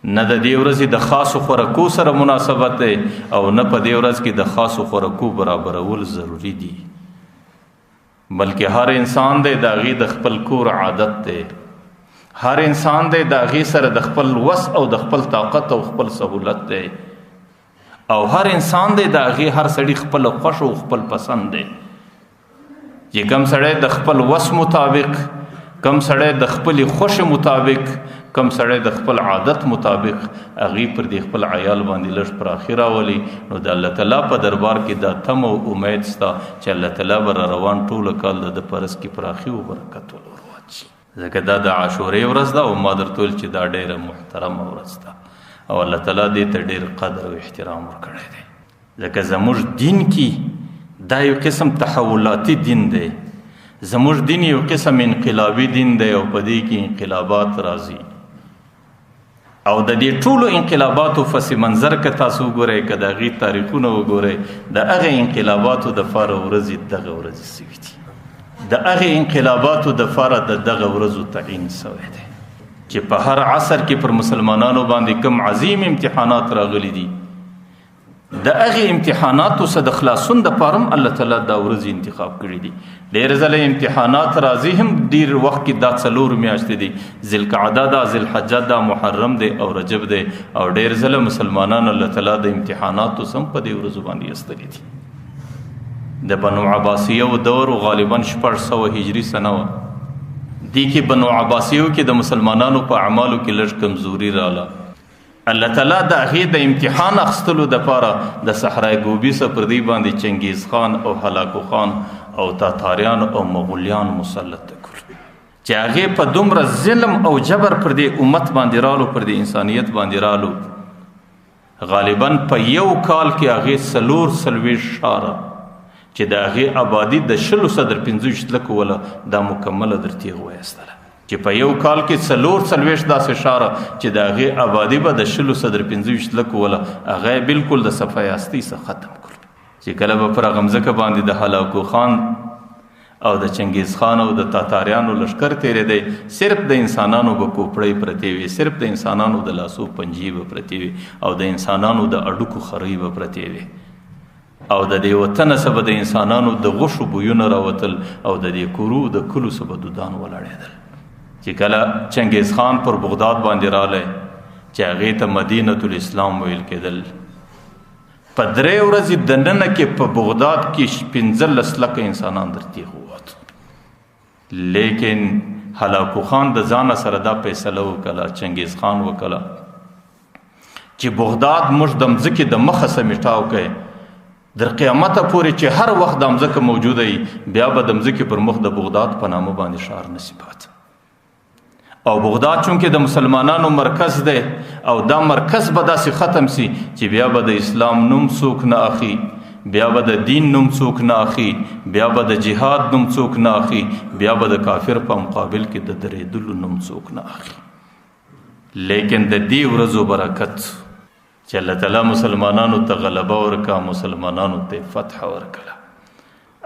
نه د دې ورځې د خاصو خوراکو سره مناسبت دی، او نه په دې ورځ کې د خاصو خوراکو برابرول ضروري دي، بلکې هر انسان دی د هغې د خپل کور عادت دی، هر انسان دی د هغې سره د خپل وس او د خپل طاقت او خپل سهولت دی، او هر انسان دی د هغې هر سړي خپل خوښ او خپل پسند دی. چې کم سړی د خپل وس مطابق، کم سړی د خپلې خوښې مطابق، کم سړی د خپل عادت مطابق هغې پر دې خپل عیال باندې لږ پراخي راولي، نو د الله تعالی په دربار کې دا تمه او امید سته چې الله تعالی به را روان ټوله کال د ده په رزق کې پراخي او برکت ور واچوي. ځکه دا د عاشورې ورځ ده، او ما درته وویل چې دا ډېره محترمه ورځ ده، او الله تعالی دې ته ډېر قدر او احترام ورکړی دی. ځکه زموږ دین کې دا یو قسم تحولاتي دین دی، زموږ دین یو قسم انقلابي دین دی، او په دې کې انقلابات راځي. او د دې ټولو انقلاباتو پس منظر که تاسو وګورئ، که د هغې تاریخونه وګورئ، د هغې انقلاباتو دپاره ورځې دغه ورځې سوي دي، د هغې انقلاباتو دپاره د دغه ورځو تعین سوی دی، چې په هر عصر کې پر مسلمانانو باندې کوم عظیم امتحانات راغلي دي، د هغې امتحاناتو څخه د خلاصون دپاره هم الله تعالی دا ورځې انتخاب کړي دي. ډېر ځله امتحانات راځي هم ډېر وخت کې دا څلور میاشتې دي، ذوالقعده ده، ذوالحجه ده، محرم دی او رجب دی، او ډېر ځله مسلمانان الله تعالی د امتحاناتو څخه هم په دې ورځو باندې ایستلي دي. د بنو عباسیو دور غالباً 600 هجري سنه وه. دې کې بنو عباسیو کې د مسلمانانو په اعمالو کې لږ کمزوري راله. الله تعالی د هغې د امتحان اخیستلو دپاره د صحرای ګوبي څخه پر دې باندې چنګیز خان او هلاکو خان او تاتاریان او مغولیان مسلط کړل، چې هغې په دومره ظلم او جبر پر دې امت باندې رالو، پر دې انسانیت باندې رالو. غالباً په یو کال کې هغې 44 ښاره چې د هغې آبادي د 20 څخه تر 25 لکو وله، دا مکمله در تېغ وایستله، چې په یو کال کې 44 داسې ښاره چې د هغې آبادي به د 20 څخه تر 25 لکو وله، هغه یې بالکل د صفایاستۍ څخه ختم کړ. چې کله به پر هغه مځکه باندې د هلاکو خان او د چنګیز خان او د تاتاریانو لښکر تېرېدی، صرف د انسانانو به کوپړۍ پرتې وې، صرف د انسانانو د لاسو پنجې به پرتې وې، او د انسانانو د اډوکو خرۍ به پرتې وې، او د دې وطن څخه به د انسانانو د غوښو بویونه راوتل، او د دې کورو د کلو څخه به دودان ولاړېدل. چې کله چنګیز خان پر بغداد باندې راغلی، چې هغې ته مدینة الاسلام ویل کېدل، په درې ورځې دننه کې په بغداد کې 15 لکه انسانان در تېغ ووتل. لیکن هلاکو خان د ځانه سره دا فیصله وکړه، چنګیز خان وکړه چې بغداد موږ د مځکې د مخه څخه میټاو کړئ، در قیامته پورې چې هر وخت د مځکه موجوده وي، بیا به د مځکې پر مخ د بغداد په نامه باندې ښار نه شي پاته. او بغداد چونکه د مسلمانانو مرکز دی، او دا مرکز به داسې ختم سي چې بیا به د اسلام نوم څوک نه اخلي، بیا به د دین نوم څوک نه اخلي، بیا به د جهاد نوم څوک نه اخلي، بیا به د کافر په مقابل کې د درېدلو نوم څوک نه اخلي. لیکن د دې ورځو برکت چې الله تعالی مسلمانانو ته غلبه ورکړه، مسلمانانو ته فتح ورکړه،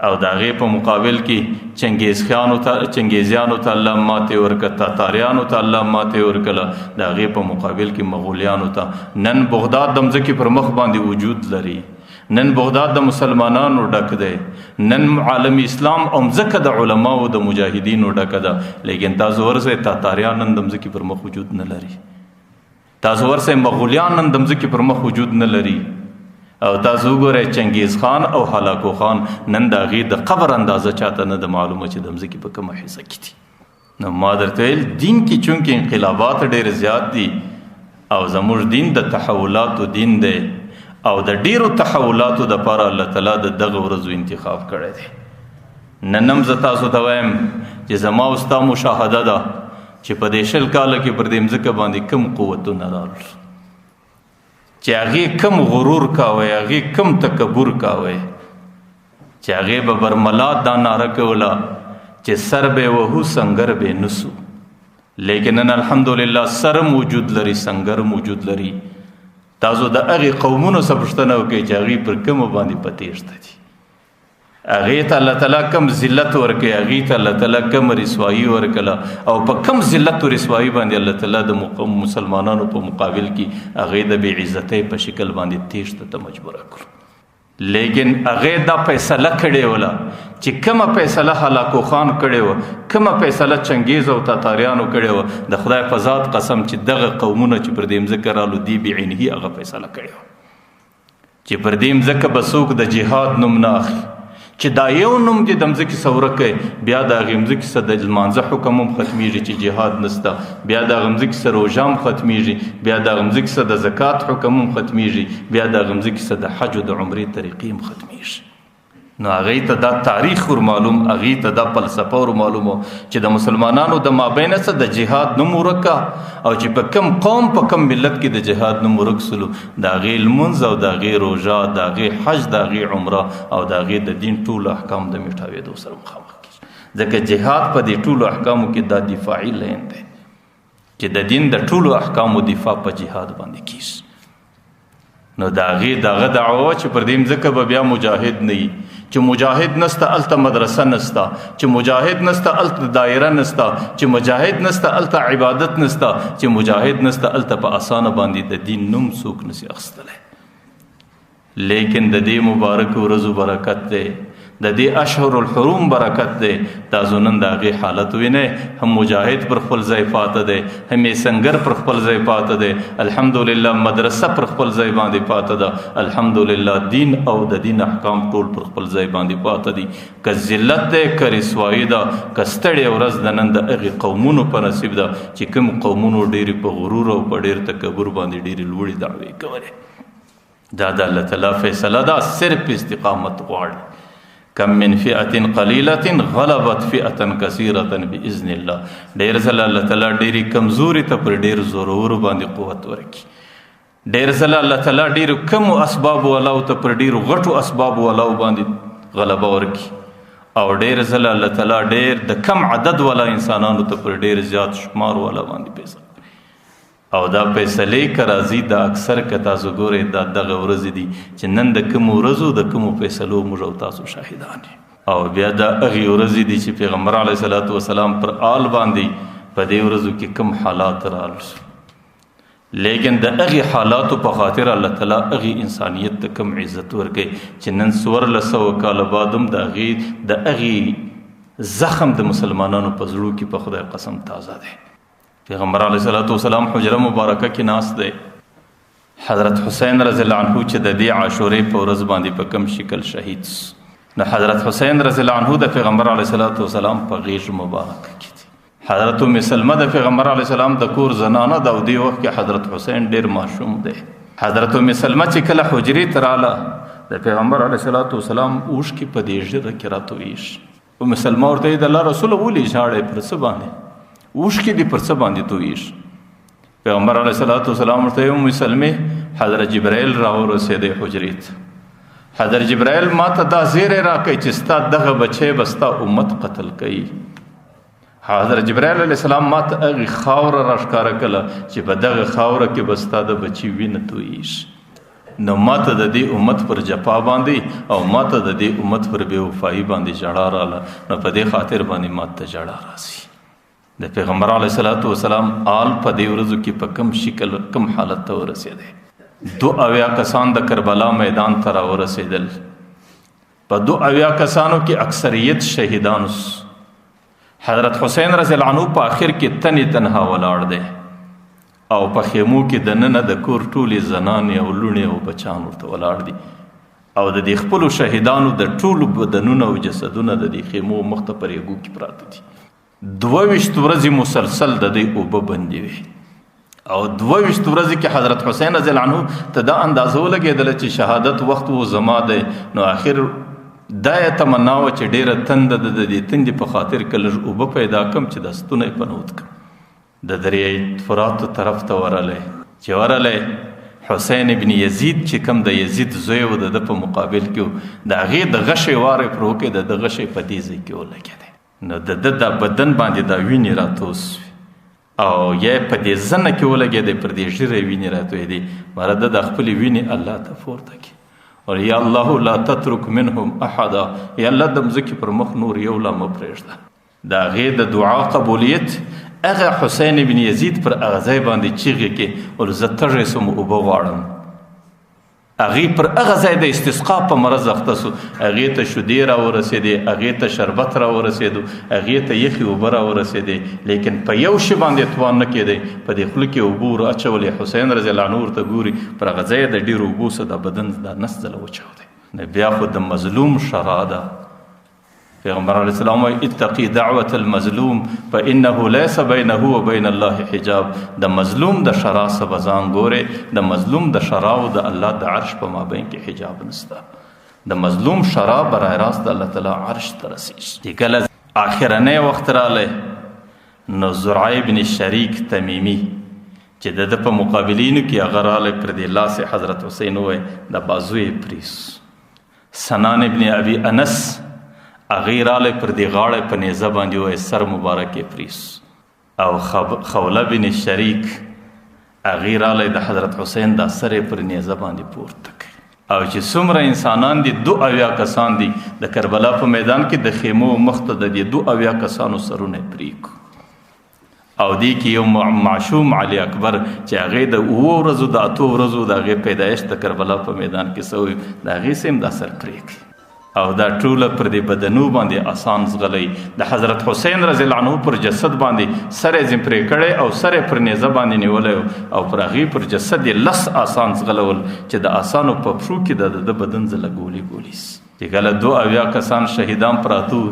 او د هغې په مقابل کې چنګیزیانو ته الله ماتې ورکړه، تاتاریانو ته الله ماتې ورکړه، د هغې په مقابل کې مغولیانو ته. نن بغداد د مځکې پر مخ باندې وجود لري، نن بغداد د مسلمانانو ډک دی، نن عالم اسلام او مځکه د علماو د مجاهدینو ډکه ده. لیکن تاسو ورسئ، تاتاریان نن د مځکې پر مخ وجود نه لري، تاسو ورسئ مغولیان نن د مځکې پر مخ وجود نه لري، او تاسو وګورئ چنګیز خان او هلاکو خان نن د هغې د قبر اندازه چاته نه ده معلومه چې د مځکې په کومه حصه کې دي. نو ما درته ویل دین کې چونکې انقلابات ډېر زیات دي، او زموږ دین د تحولاتو دین دی، او د ډېرو تحولاتو دپاره الله تعالی د دغه ورځو انتخاب کړی دی. نن هم زه تاسو ته وایم چې زما او ستا مشاهده ده چې په دې 20 کاله کې پر دې مځکه باندې کم قوتونه راغلل، چې هغې کم غرور کاوه، هغې کم تکبر کاوه، چې هغې به برملا دا ناره کوله چې سر به وهو سنګر به نسو. لیکن نن الحمدلله سر موجود لري، سنګر موجود لري. تاسو د هغې قومونو څخه پوښتنه وکړئ چې هغې پر کومو باندې په تېښته دي، هغې ته الله تعالی کم ذلت ورکړي، هغې ته الله تعالی کم رسوایي ورکړه، او په کم ذلت او رسوایي باندې الله تعالی د مسلمانانو په مقابل کې هغې د بې عزتۍ په شکل باندې تېښته ته مجبوره کړو. لیکن هغې دا فیصله کړې وله چې کومه فیصله هلاکو خان کړې وه، کومه فیصله چنګیز او تاتاریانو کړې وه، د خدای په ذات قسم چې دغه قومونه چې پر دې مځکه رالو دې بعینه هغه فیصله کړې وه چې پر دې مځکه به څوک د جهاد نوم نه اخلي، چې دا یو نوم دې د مځکې څخه ورک کړي، بیا د هغې مځکې څخه د لمانځه حکم هم ختمېږي چې جهاد نشته، بیا د هغې مځکې څخه روژه هم ختمېږي، بیا د هغې مځکې څخه د زکات حکم هم ختمېږي، بیا د هغې مځکې څخه د حج او د عمرې طریقې هم ختمېږي. نو هغې ته دا تاریخ ور معلوم، هغې ته دا فلسفه ور معلومه چې د مسلمانانو د مابین څخه د جهاد نوم ورک کړه، او چې په کم قوم په کم ملت کې د جهاد نوم ورک سلو، د هغې لمونځ او د هغې روژه، د هغې حج، د هغې عمره او د هغې د دین ټول احکام د میټاوېدو سره مخامخ کېږي. ځکه جهاد په دې ټولو احکامو کې دا دفاعي لین دی چې د دین د ټولو احکامو دفاع په جهاد باندې کېږي. نو د هغې دغه دعوه چې پر دې مځکه به بیا مجاهد نه وي، چې مجاهد نسته هلته مدرسه نسته، چې مجاهد نسته هلته دایره نسته، چې مجاهد نسته هلته عبادت نسته، چې مجاهد نسته هلته په اسانه باندې د دین نوم څوک نسي اخیستلی. لیکن د دې مبارکو ورځو برکت دی، د دې اشهر الحرم برکت دی. تاسو نن د هغې حالت وینئ، هم مجاهد پر خپل ځای پاته دی، هم یې سنګر پر خپل ځای پاته دی، الحمدلله مدرسه پر خپل ځای باندې پاته ده، الحمدلله دین او د دین احکام ټول پر خپل ځای باندې پاته دي. که ذلت دی، که رسوایي ده، که ستړې ورځ د نن د هغې قومونو په نصیب ده چې کوم قومونو ډېرې په غرور او په ډېر تکبر باندې ډېرې لوړې دعوې کولې. دا د الله تعالی فیصله ده، صرف استقامت غواړي. کم من فئة قلیلة غلبت فئة کثیرة بإذن الله. ډېر ځله الله تعالی ډېرې کمزوري ته پر ډېر زورورو باندې قوت ورکړي. ډېر ځله الله تعالی ډېرو کمو اسبابو والاو ته پر ډېرو غټو اسبابو والاو باندې غلبه ورکړي، او ډېر ځله الله تعالی ډېر د کم عدد والا انسانانو ته پر ډېر زیات شمار والا باندې پیسې. او دا فیصلې که راځي، دا اکثر که تاسو ګورئ دا دغه ورځې دي چې نن د کومو ورځو د کومو فیصلو موږ او تاسو شاهدان یو. او بیا دا هغې ورځې دي چې پیغمبر علیه الصلاة والسلام پر آل باندې په دې ورځو کې کم حالات رال شو، لیکن د هغې حالاتو په خاطر الله تعالی هغې انسانیت ته کم عزت ورکوي چې نن 1400 کاله بعد هم د هغې زخم د مسلمانانو په زړو کې په خدای قسم تازه دی. پیغمبر علیه الصلاة والسلام حجره مبارکه کې ناست دی. حضرت حسین رضی الله عنه چې د دې عاشورې په ورځ باندې په کم شکل شهید سو، نو حضرت حسین رضی الله عنه د پیغمبر علیه الصلاة والسلام په غېږ مبارکه کې دی. حضرت ام سلمه د پیغمبر علیه السلام د کور زنانه ده او دې وخت کې حضرت حسین ډېر ماشوم دی. حضرت ام سلمه چې کله حجرې ته راله د پیغمبر علیه الصلاة والسلام اوښکې په دې ږیره کې راتویېږي. ام سلمه ورته وایي د الله رسوله ولې ژاړې، پر څه باندې اوښکې دې پر څه باندې تویېږي؟ پیغمبر علیه الصلاة والسلام ورته وایي ام سلمې حضرت جبرائیل راورسېدی حجرې ته. حضرت جبرائیل ما ته دا زیری راکړی چې ستا دغه بچی به ستا امت قتل کوي. حضرت جبرائیل علیه السلام ما ته هغې خاوره راښکاره کړله چې په دغه خاوره کې به ستا د بچي وینه تویېږي. نو ما ته د دې امت پر جفا باندې او ما ته د دې امت پر بې وفایي باندې ژړا راله، نو په دې خاطر باندې ما ته ژړا راځي. د پیغمبر علیه الصلاة والسلام آل په دې ورځو کې په کم شکل کم حالت ته ورسېدی. 72 کسان د کربلا میدان ته راورسېدل. په 72 کسانو کې اکثریت شهیدان سو. حضرت حسین رضی الله عنه په آخر کې تنې تنها ولاړ دی او په خیمو کې دننه د کور ټولې زنانې او لوڼې او بچان ورته ولاړ دي او د دې خپلو شهیدانو د ټولو بدنونه او جسدونه د دې خیمو مخته په ریګو کې پراته دي. 22 ورځې مسلسل د دې اوبه بندې وې او 22 ورځې کې حضرت حسین رضی الله عنه ته دا اندازه ولګېدله چې شهادت وخت و زما دی. نو آخر دا یې تمنا وه چې ډېره تنده ده، د دې تندې په خاطر که لږ اوبه پیدا کړم چې دا ستونی په نوت کړم. د دریای فرات طرف ته ورغلی، چې ورغلی حسین ابن یزید چې کوم د یزید زوی و د ده په مقابل کې و، د هغې د غشې واری پر وکړی، د ده غشی په دې ځای کې ولګېدی. نو د ده دا بدن باندې دا وینې راتو سوې او یا په دې زنه کې ولګېدی، پر دې ږیره یې وینې راتویدې. مره ده د خپلې وینې الله ته پورته کړې او یا الله لا تترک منهم احدا، یا الله د مځکې پر مخ نور یو لا مه پرېږده. د هغې د دعا قبولیت هغه حسین ابن یزید پر هغه ځای باندې چیغې کړې ول زه تږی سوم اوبه غواړم. هغې پر هغه ځای د استسقا په مرض اخته سو، هغې ته شودې راورسېدې، هغې ته شربت راورسېدو، هغې ته یخې اوبه راورسېدې، لیکن په یو شي باندې توان نه کېدی. په دې خوله کې اوبه ور اچولې. حسین رضی الله عنه ورته ګوري پر هغه ځای د ډېرو اوبو څخه د بدن دا نس ځله وچاودی. نو بیا خو د مظلوم شرا ده. پیغمبر علیه السلام وایي اتقي دعوة المظلوم فإنه ليس بينه وبين الله حجاب. د مظلوم د شرا څخه به ځان ګورې، د مظلوم د شرا او د الله د عرش په مابین کې حجاب نشته. د مظلوم شرا برای راست د الله تعالی عرش ته رسېږي. چې کله آخرنی وخت راغلی نو زرع ابن شریک تمیمي چې د ده په مقابلینو کې هغه راغلی، پر دې لاس یې حضرت حسین وویل د بازو یې پرې سو. سنان ابن ابي انس هغې راغلی پر دې غاړه په نیزه باندې ووایي سر مبارک یې پرې سو. او خوله بن شریک هغې راغلی د حضرت حسین دا سر یې پر نیزه باندې پورته کړ. او چې څومره انسانان دي 72 کسان دي د کربلا په میدان کې د خیمو مخته د دې 72 کسانو سرونه یې پرې کړو. او دې کې یو معشوم علي اکبر چې هغې د 7 ورځو د 8 ورځو د هغې پیدایښت د کربلا په میدان کې سوی، د هغې سه هم دا سر پرې کړي. او دا ټوله پر دې بدنو باندې اسان ځغلی. د حضرت حسین رضی الله عنه پر جسد باندې سر یې ځین پرې کړی او سر یې پر نیزه باندې نیولی او پر هغې پر جسد یې 10 اسان ځغلول چې د اسانو په پښو کې د ده بدن ځله ګولې ګولې سي. چې کله 72 کسان شهیدان پراته وو،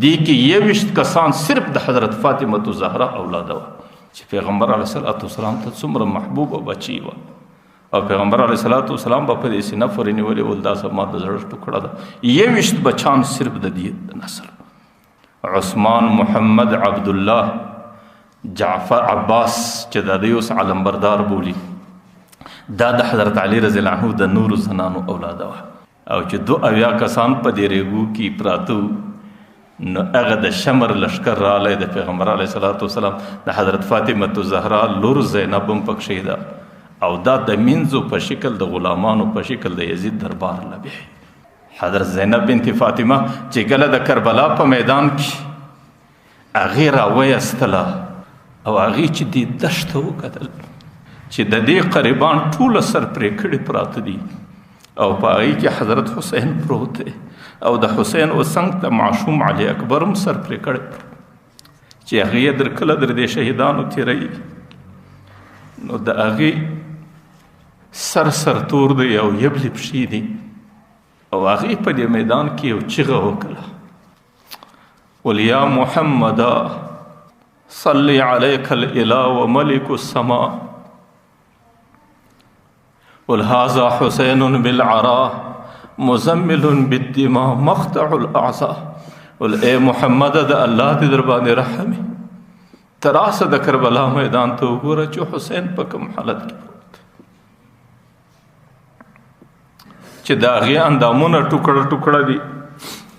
دې کې 21 کسان صرف د حضرت فاطمة الزهرا اولاده وه چې پیغمبر علیه الصلاة والسلام ته څومره محبوبه بچي وه. او پیغمبر علیه الصلاة والسلام به په دې سینه پورې نیولې ول دا زما د زړه ټوکړه ده. 21 بچان صرف د دې نسل، عثمان، محمد، عبدالله، جعفر، عباس چې د دې اوس علمبردار بولي، دا د حضرت علی رضی الله عنه د نورو زنانو اولاده وه. او چې 72 کسان په دې ریګو کې پراته وو، نو هغه د شمر لښکر راغلی د پیغمبر علیه الصلاة والسلام د حضرت فاطمة الزهرا لور زینب هم پکښې ده. او دا د مینځو په شکل د غلامانو په شکل د یزید دربار لبی. حضرت زینب بنت فاطمه چې کله د کربلا په میدان کې هغې راویستله او هغې چې دې دښته وکتل چې د دې قریبان ټوله سر پرې کړي پراته دي او په هغې کې حضرت حسین پروت دی او د حسین و څنګ ته معشوم علي اکبر هم سر پرې کړی چې هغې یې در کله در دې شهیدانو تېروي، نو د هغې سر سر تور دی او یبلې پښې دي. او هغې په دې میدان کې یو چیغه وکړه، قل یا محمد صلی علیک الاله وملک السما، قل هذا حسین بالعرا مزمل بالدماء مقطع الاعضاء. قل اے محمد د الله دې در باندې رحم، تراسه د کربلا میدان ته وګوره چې حسین په کوم حالت کې پروت، چې د هغې اندامونه ټوکړه ټوکړه دي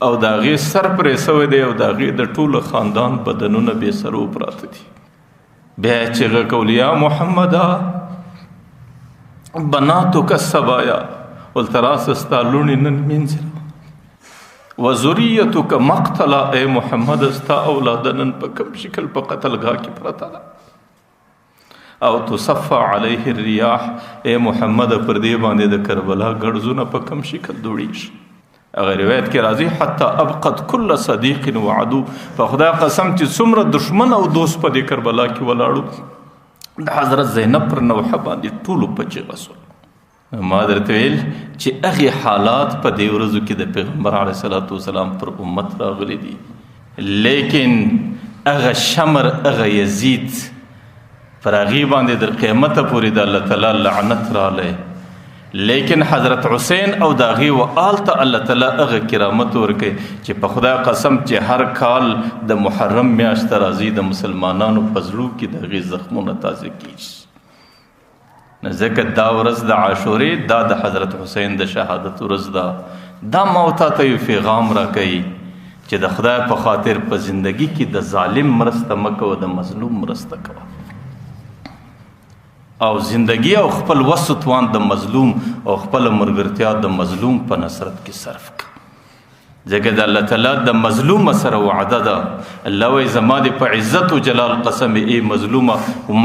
او د هغې سر پرې سوی دی او د هغې د ټولو خاندان بدنونه بې سرو پراته دي. بیا یې چیغه کول، یا محمده بناتک السبایا، ول تراسه ستا لوڼې نن مینځي وذریتک مقتله، ای محمد ستا اولاده نن په کوم شکل په قتلګاه کې پرته ده. او تصفى علیه الریاح، ای محمد پر دې باندې د کربلا ګړزونه په کوم شکل دوړیږي. هغه روایت کې راځي حتی ابقت کل صدیق وعدو، په خدای قسم چې څومره دښمن او دوست په دې کربلا کې ولاړو د حضرت زینب پر نوحه باندې ټولو په چیغه سول. ما درته ویل چې هغې حالات په دې ورځو کې د پیغمبر علیه الصلاة والسلام پر امت راغلي دي، لیکن هغه شمر هغه یزید پر هغې باندې در قیامته پورې د الله تعالی لعنت راغلی، لیکن حضرت حسین او د هغې و آل ته الله تعالی هغه کرامت ورکوي چې په خدای قسم چې هر کال د محرم میاشت راځي د مسلمانانو په زړو کې د هغې زخمونه تازه کېږي. ځکه دا ورځ د عاشورې دا د حضرت حسین د شهادت ورځ ده. دا ما او تا ته یو پیغام راکوي چې د خدای په خاطر په زندگی کې د ظالم مرسته مه کوه، د مظلوم مرسته کوه، او زندگی او خپل وس توان د مظلوم او خپل ملګرتیا د مظلوم په نصرت کې صرف کړه. ځکه د الله تعالی د مظلوم سره وعده ده، الله وایي زما دې په عزت او جلال قسم ای مظلومه،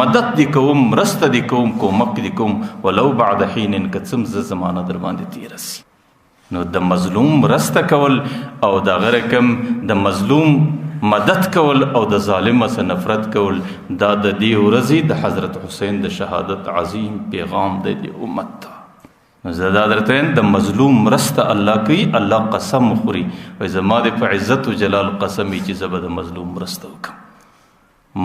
مدد دې کوم، مرسته دې کوم، کومک دې کوم، ولو بعد حین که څه زه زمانه در باندې تېره سي. نو د مظلوم مرسته کول او د هغه رقم د مظلوم مدد کول او د ظالم سره نفرت کول، دا د دې ورځې د حضرت حسین د شهادت عظیم پیغام دی د امت ته. نو زه دا درته وایم د مظلوم مرسته الله کوي، الله قسم خوري، وایي زما دې په عزت او جلال قسم وي چې زه به د مظلوم مرسته وکړم.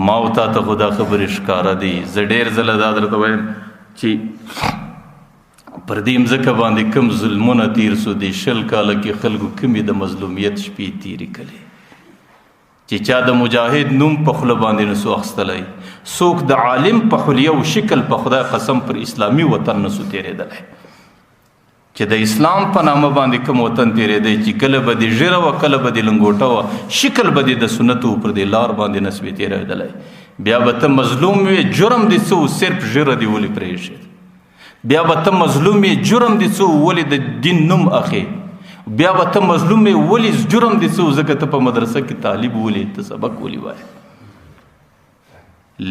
ما او تا ته خو دا خبرې ښکاره دي. زه ډېر ځله دا درته وایم چې پر دې مځکه باندې کوم ظلمونه تېر سو، دې 20 کاله کې خلکو کومې د مظلومیت شپې تېرې کړې چې چا د مجاهد نوم په خوله باندې نسو اخیستلی، څوک د عالم په حلیه او شکل په خدای قسم پر اسلامي وطن نسو تېرېدلی، چې د اسلام په نامه باندې کوم وطن تېرېدی چې کله به دې ږیره وه، کله به دې لنګوټه وه، شکل به دې د سنتو پر دې لار باندې نسوې تېرېدلی. بیا به ته مظلوم وې، جرم دې څه و، صرف ږیره دې ولې پرېښې. بیا به ته مظلوم یې، جرم دې څه و، ولې د دین نوم اخې. بیا به ته مظلوم یې، ولې جرم دې څه و، ځکه ته په مدرسه کې طالب ولې، ته سبق ولې وایې.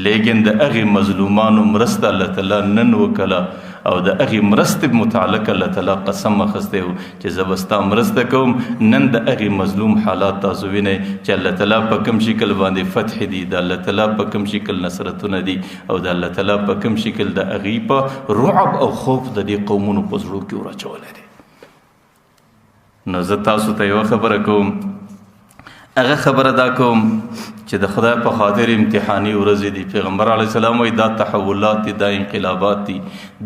لیکن د هغې مظلومانو مرسته الله تعالی نن وکړه او د هغې مرستې متعلق الله تعالی قسم اخیستی و چې زه به ستا مرسته کوم. نن د هغې مظلوم حالات تاسو وینئ چې الله تعالی په کوم شکل باندې فتح دي، د الله تعالی په کوم شکل نصرتونه دي، او د الله تعالی په کوم شکل د هغې په رعب او خوف د دې قومونو په زړو کې وراچولی دی. نو زه تاسو ته یوه خبره کوم، هغه خبره دا کوم چې د خدای په خاطر امتحاني ورځې دي. پیغمبر علیه السلام وایي دا تحولات دي، دا انقلابات دي،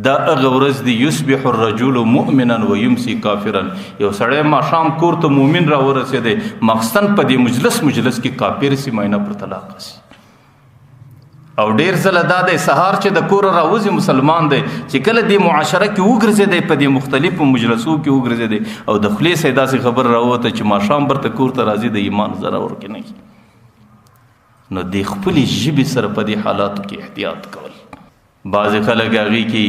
دا هغه ورځ دي یصبح الرجل مؤمنا ویمسی کافرا. یو سړی ماښام کور ته مؤمن را ورسېدی، مخصن په دې مجلس مجلس کې کافر سي، ماینه پر طلاق سي. او ډېر ځله دا دی سهار چې د کوره راوځي مسلمان دی، چې کله دې معاشره کې وګرځېدی، په دې مختلفو مجلسو کې وګرځېدی او د خولې څخه داسې خبره راووته چې ماښام برته کور ته راځي، د ایمان ذره ورکې نه وي. نو دې خپلې ژبې سره په دې حالاتو کې احتیاط کول. بعضې خلک هغې کې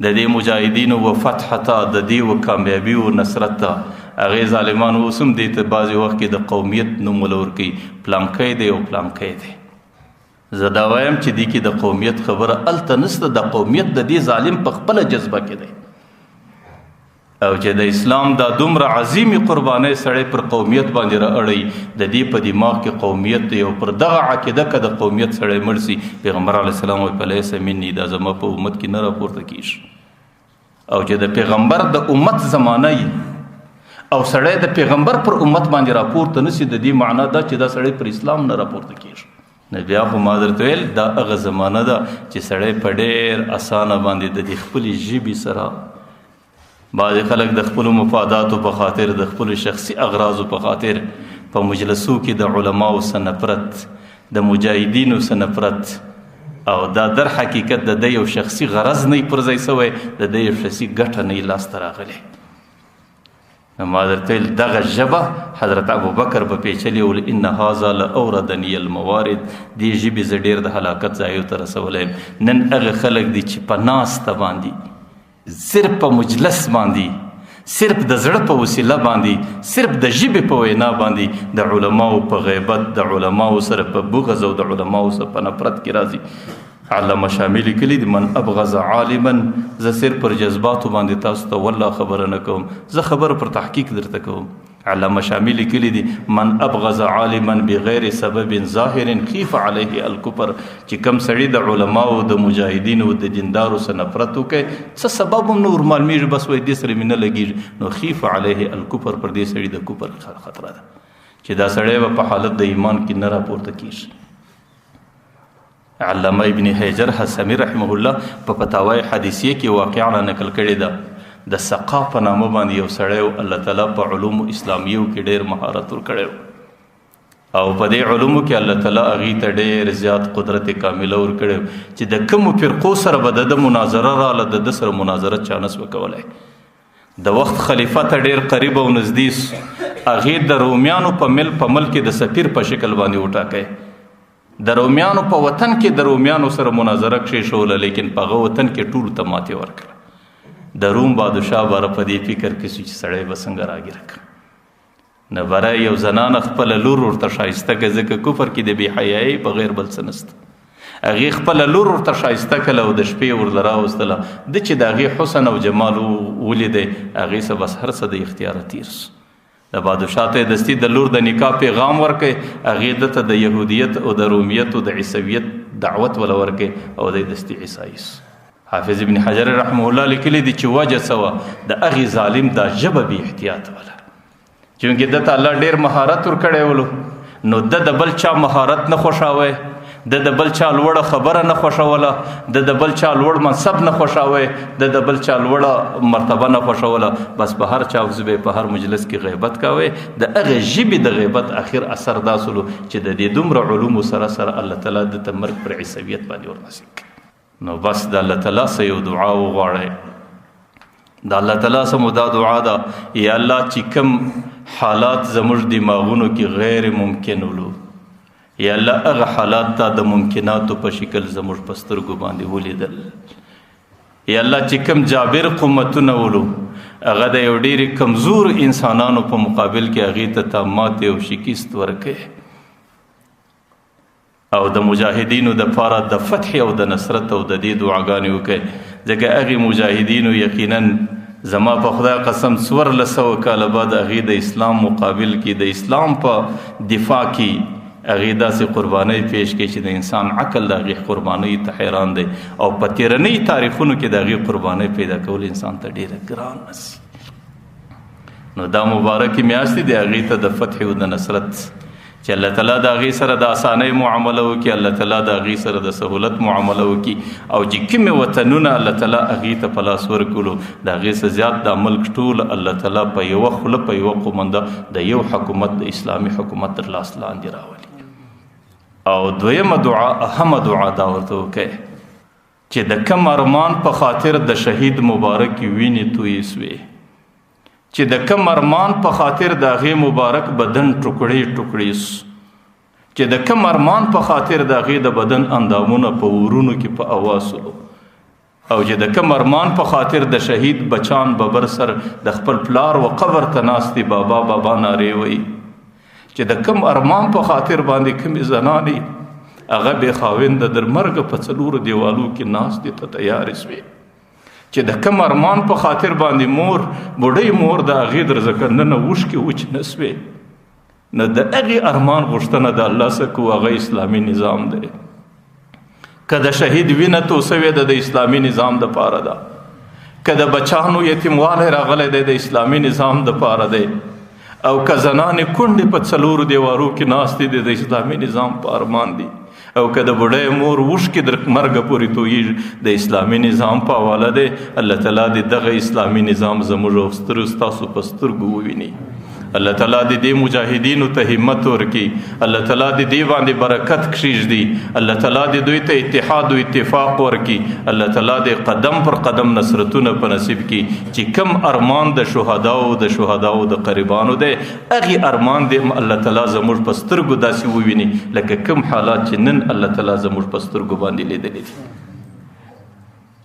د دې مجاهدینو و فتح ته، د دې و کامیابي و نصرت ته هغې ظالمانو اوس هم دې ته بعضې وخت کې د قومیت نوم وله ورکوي، پلانکی دی او پلانکی دی. زه دا وایم چې دې کې د قومیت خبره هلته نشته، د قومیت د دې ظالم په خپله جذبه کې دی. او چې د اسلام دا دومره عظیمې قربانۍ سړی پر قومیت باندې را اړوي، د دې په دماغ کې قومیت دی او پر دغه عقیده که د قومیت سړی مړ سي، پیغمبر علیه السلام وایي فلیس مني، دا زما په امت کې نه راپورته کېږي. او چې د پیغمبر د امت زمانه یي او سړی د پیغمبر پر امت باندې راپورته نه سي، د دې معنا دا چې دا سړی پر اسلام نه راپورته کېږي. نو بیا خو ما درته ویل دا هغه زمانه ده چې سړی په ډېر اسانه باندې د دې خپلې ژبې سره، بعضې خلک د خپلو مفاداتو په خاطر، د خپلو شخصي اغراضو په خاطر په مجلسو کې د علماو څخه نفرت، د مجاهدینو څخه نفرت، او دا در حقیقت د ده یو شخصي غرض نه پر ځای سوی، د ده یو شخصي ګټه نه لاسته راغلې. نو ما درته ویل دغه ژبه حضرت ابوبکر به پیچلې ول، ان هذا لاوردني الموارد، دې ژبې زه ډېر د هلاکت ځایو ته رسولی یم. نن هغه خلک دي چې په ناسته باندې، صرف په مجلس باندې، صرف د زړه په وسیله باندې، صرف د ژبې په وینا باندې د علماو په غیبت، د علماو سره په بغض او د علماو سره په نفرت کې راځي. علامه شامي لیکلي دي من ابغض عالما، زه صرف پر جذباتو باندې تاسو ته والله خبره نه کوم، زه خبره پر تحقیق درته کوم. علامه شامي لیکلي دي من ابغض عالما بغیر سبب ظاهر خیف علیه الکفر، چې کم سړي د علماو د مجاهدینو د دیندارو سره نفرت وکړي، څه سبب هم نه ورمعلومېږي، بس وایي دې سره مې نه لګېږي، نو خیف علیه الکفر، پر دې سړي د کفر خطره ده چې دا سړی به په حالت د ایمان کې نه راپورته کېږي. علامه ابن حجر حسمی رحمه الله په فتاوی حدیثیه کې واقعا را نقل کړې ده، د سقا په نامه باندې یو سړی و، الله تعالی په علوم اسلامیو کې ډېر مهارت ورکړی و، او په دې علومو کې الله تعالی هغې ته ډېر زیات قدرت کامله ورکړی و چې د کومو فرقو سره به د ده مناظره راله، د ده سره مناظره چا نه سوه کولی. د وخت خلیفه ته ډېر قریب او نږدې سو، هغې د رومیانو په ملک کې د سفیر په شکل باندې وټاکی. د رومیانو په وطن کې د رومیانو سره مناظره کښېښوله، لیکن په هغه وطن کې ټولو ته ماتې ورکړه. د روم بادشاه باره په دې فکر کې سو چې سړی به څنګه راګیره کړم. نو باره یو زنانه خپله لور ورته ښایسته کړه، ځکه کفر کې د بې حیایۍ بغیر بل څه نشته. هغې خپله لور ورته ښایسته کړله او د شپې ورله راوستله. ده چې د هغې حسن او جمال ولیدی، هغې څه بس هر څه د اختیاره تېر سو. د بادشاه ته یې دستي د لور د نکاح پیغام ورکړی، هغې ده ته د یهودیت او د رومیت او د عیسویت دعوت وله ورکړی او دی دستي عیسایي سو. حافظ ابن حجر رحمه الله لیکلی دی چې وجه څه وه، د هغې ظالم دا ژبه بې احتیاط وله، چونکې ده ته الله ډېر مهارت ورکړی ولو، نو ده د بل چا مهارت نه خوښاوی، ده د بل چا لوړه خبره نه خوښوله، ده د بل چا لوړ منصب نه خوښاوی، ده د بل چا لوړه مرتبه نه خوښوله، بس په هر چا به په هر مجلس کې غیبت کاوی. د هغې ژبې د غیبت اخر اثر دا سولو چې د دې دومره علومو سره سره الله تعالی ده ته مرګ پر عیسویت باندې ورنصیب کړي. نو بس د الله تعالی څخه یو دعا وغواړئ، د الله تعالی څخه مو دا دعا ده، یا الله چې کوم حالات زموږ دماغونو کې غیر ممکن ولو، یا الله هغه حالات تا د ممکناتو په شکل زموږ په سترګو باندې ولیدل، یا الله چې کوم جابر قوتونه ولو، هغه د یو ډېر کمزور انسانانو په مقابل کې هغې ته تا ماتې او شکست ورکړې، او د مجاهدینو د پاره د فتح او د نصرت او د دې دعاګانې وکړي. ځکه هغې مجاهدینو یقینا زما په خدای قسم 1400 کاله بعد هغې د اسلام مقابل کې، د اسلام په دفاع کې هغې داسې قربانۍ پیش کړې چې د انسان عقل د هغې قربانۍ ته حیران دی، او په تېرنۍ تاریخونو کې د هغې قربانۍ پیدا کول انسان ته ډېره ګرانه سي. نو دا مبارکې میاشتې دي هغې ته د فتح او د نصرت، چې الله تعالی د هغې سره د اسانۍ معامله وکړي، الله تعالی د هغې سره د سهولت معامله وکړي، او چې کومې وطنونه الله تعالی هغې ته په لاس ورکړو، د هغې څخه زیات دا ملک ټول الله تعالی په یوه خوله په یوه قومنده د یو حکومت د اسلامي حکومت تر لاس لاندې راولي. او دویمه دعا، اهمه دعا دا ورته وکړئ چې د کوم ارمان په خاطر د شهید مبارک وینې تویې سوې، چې د کوم ارمان په خاطر د هغې مبارک بدن ټوکړې ټوکړې سو، چې د کوم ارمان په خاطر د هغې د بدن اندامونه په ورونو کې په اواز سولو، او چې د کوم ارمان په خاطر د شهید بچان ببر سر د خپل پلار و قبر ته ناست دي، بابا بابا نارې وایي، چې د کوم ارمان په خاطر باندې کومې زنانې هغه بې خاونده در مرګه په څلورو دیوالو کې ناستې ته تیارې سوې، چې د کوم ارمان په خاطر باندې مور بوډۍ مور د هغې در ځکندنه اوښکې وچ نه سوې، نو د هغې ارمان غوښتنه د الله څخه کوو، هغه اسلامي نظام دی. که د شهید وینه تو سوې ده د اسلامي نظام دپاره ده، که د بچانو یتیموالی راغلی دی د اسلامي نظام دپاره دی، او که زنانې کونډې په څلورو دیوارو کې ناستې دي د اسلامي نظام په ارمان دي، او که د بوډۍ مور اوښکې در مرګه پورې تویېږي د اسلامي نظام په حواله دی. الله تعالی دې دغه اسلامي نظام زموږ او سترو ستاسو په سترګو وویني. الله تعالی دې دې مجاهدینو ته همت ورکړي، الله تعالی دې دې باندې برکت کښېږدي، الله تعالی دې دوی ته اتحاد او اتفاق ورکړي، الله تعالی دې قدم پر قدم نصرتونه په نصیب کړي چې کم ارمان د شهداو د شهداو د قریبانو دی، هغې ارمان دې هم الله تعالی زموږ په سترګو داسې وویني لکه کم حالات چې نن الله تعالی زموږ په سترګو باندې لیدلي دي،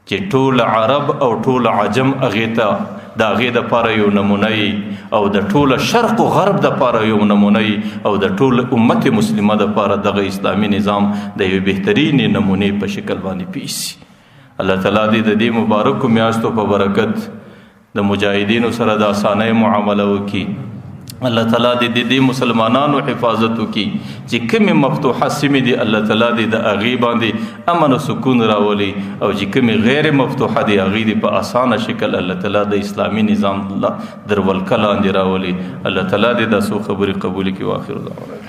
چې ټول عرب او ټول عجم هغې ته د هغې دپاره یو نمونه یي، او د ټول شرق و غرب دپاره یو نمونه یي، او د ټول امت مسلمه دپاره دغه اسلامي نظام د یوې بهترینې نمونې په شکل باندې پیش سي. الله تعالی دې د دې مبارکو میاشتو په برکت د مجاهدینو سره د اسانۍ معامله وکړي. الله تعالی دې د دې مسلمانانو حفاظت وکړي چې کومې مفتوحه سیمې دي الله تعالی دې د هغې باندې امن او سکون راولي، او چې کومې غیر مفتوحه دي هغې دې په اسانه شکل الله تعالی د اسلامي نظام در ولکه لاندې راولي. الله تعالی دې دا څو خبرې قبولې کړي. واخر دعوانا.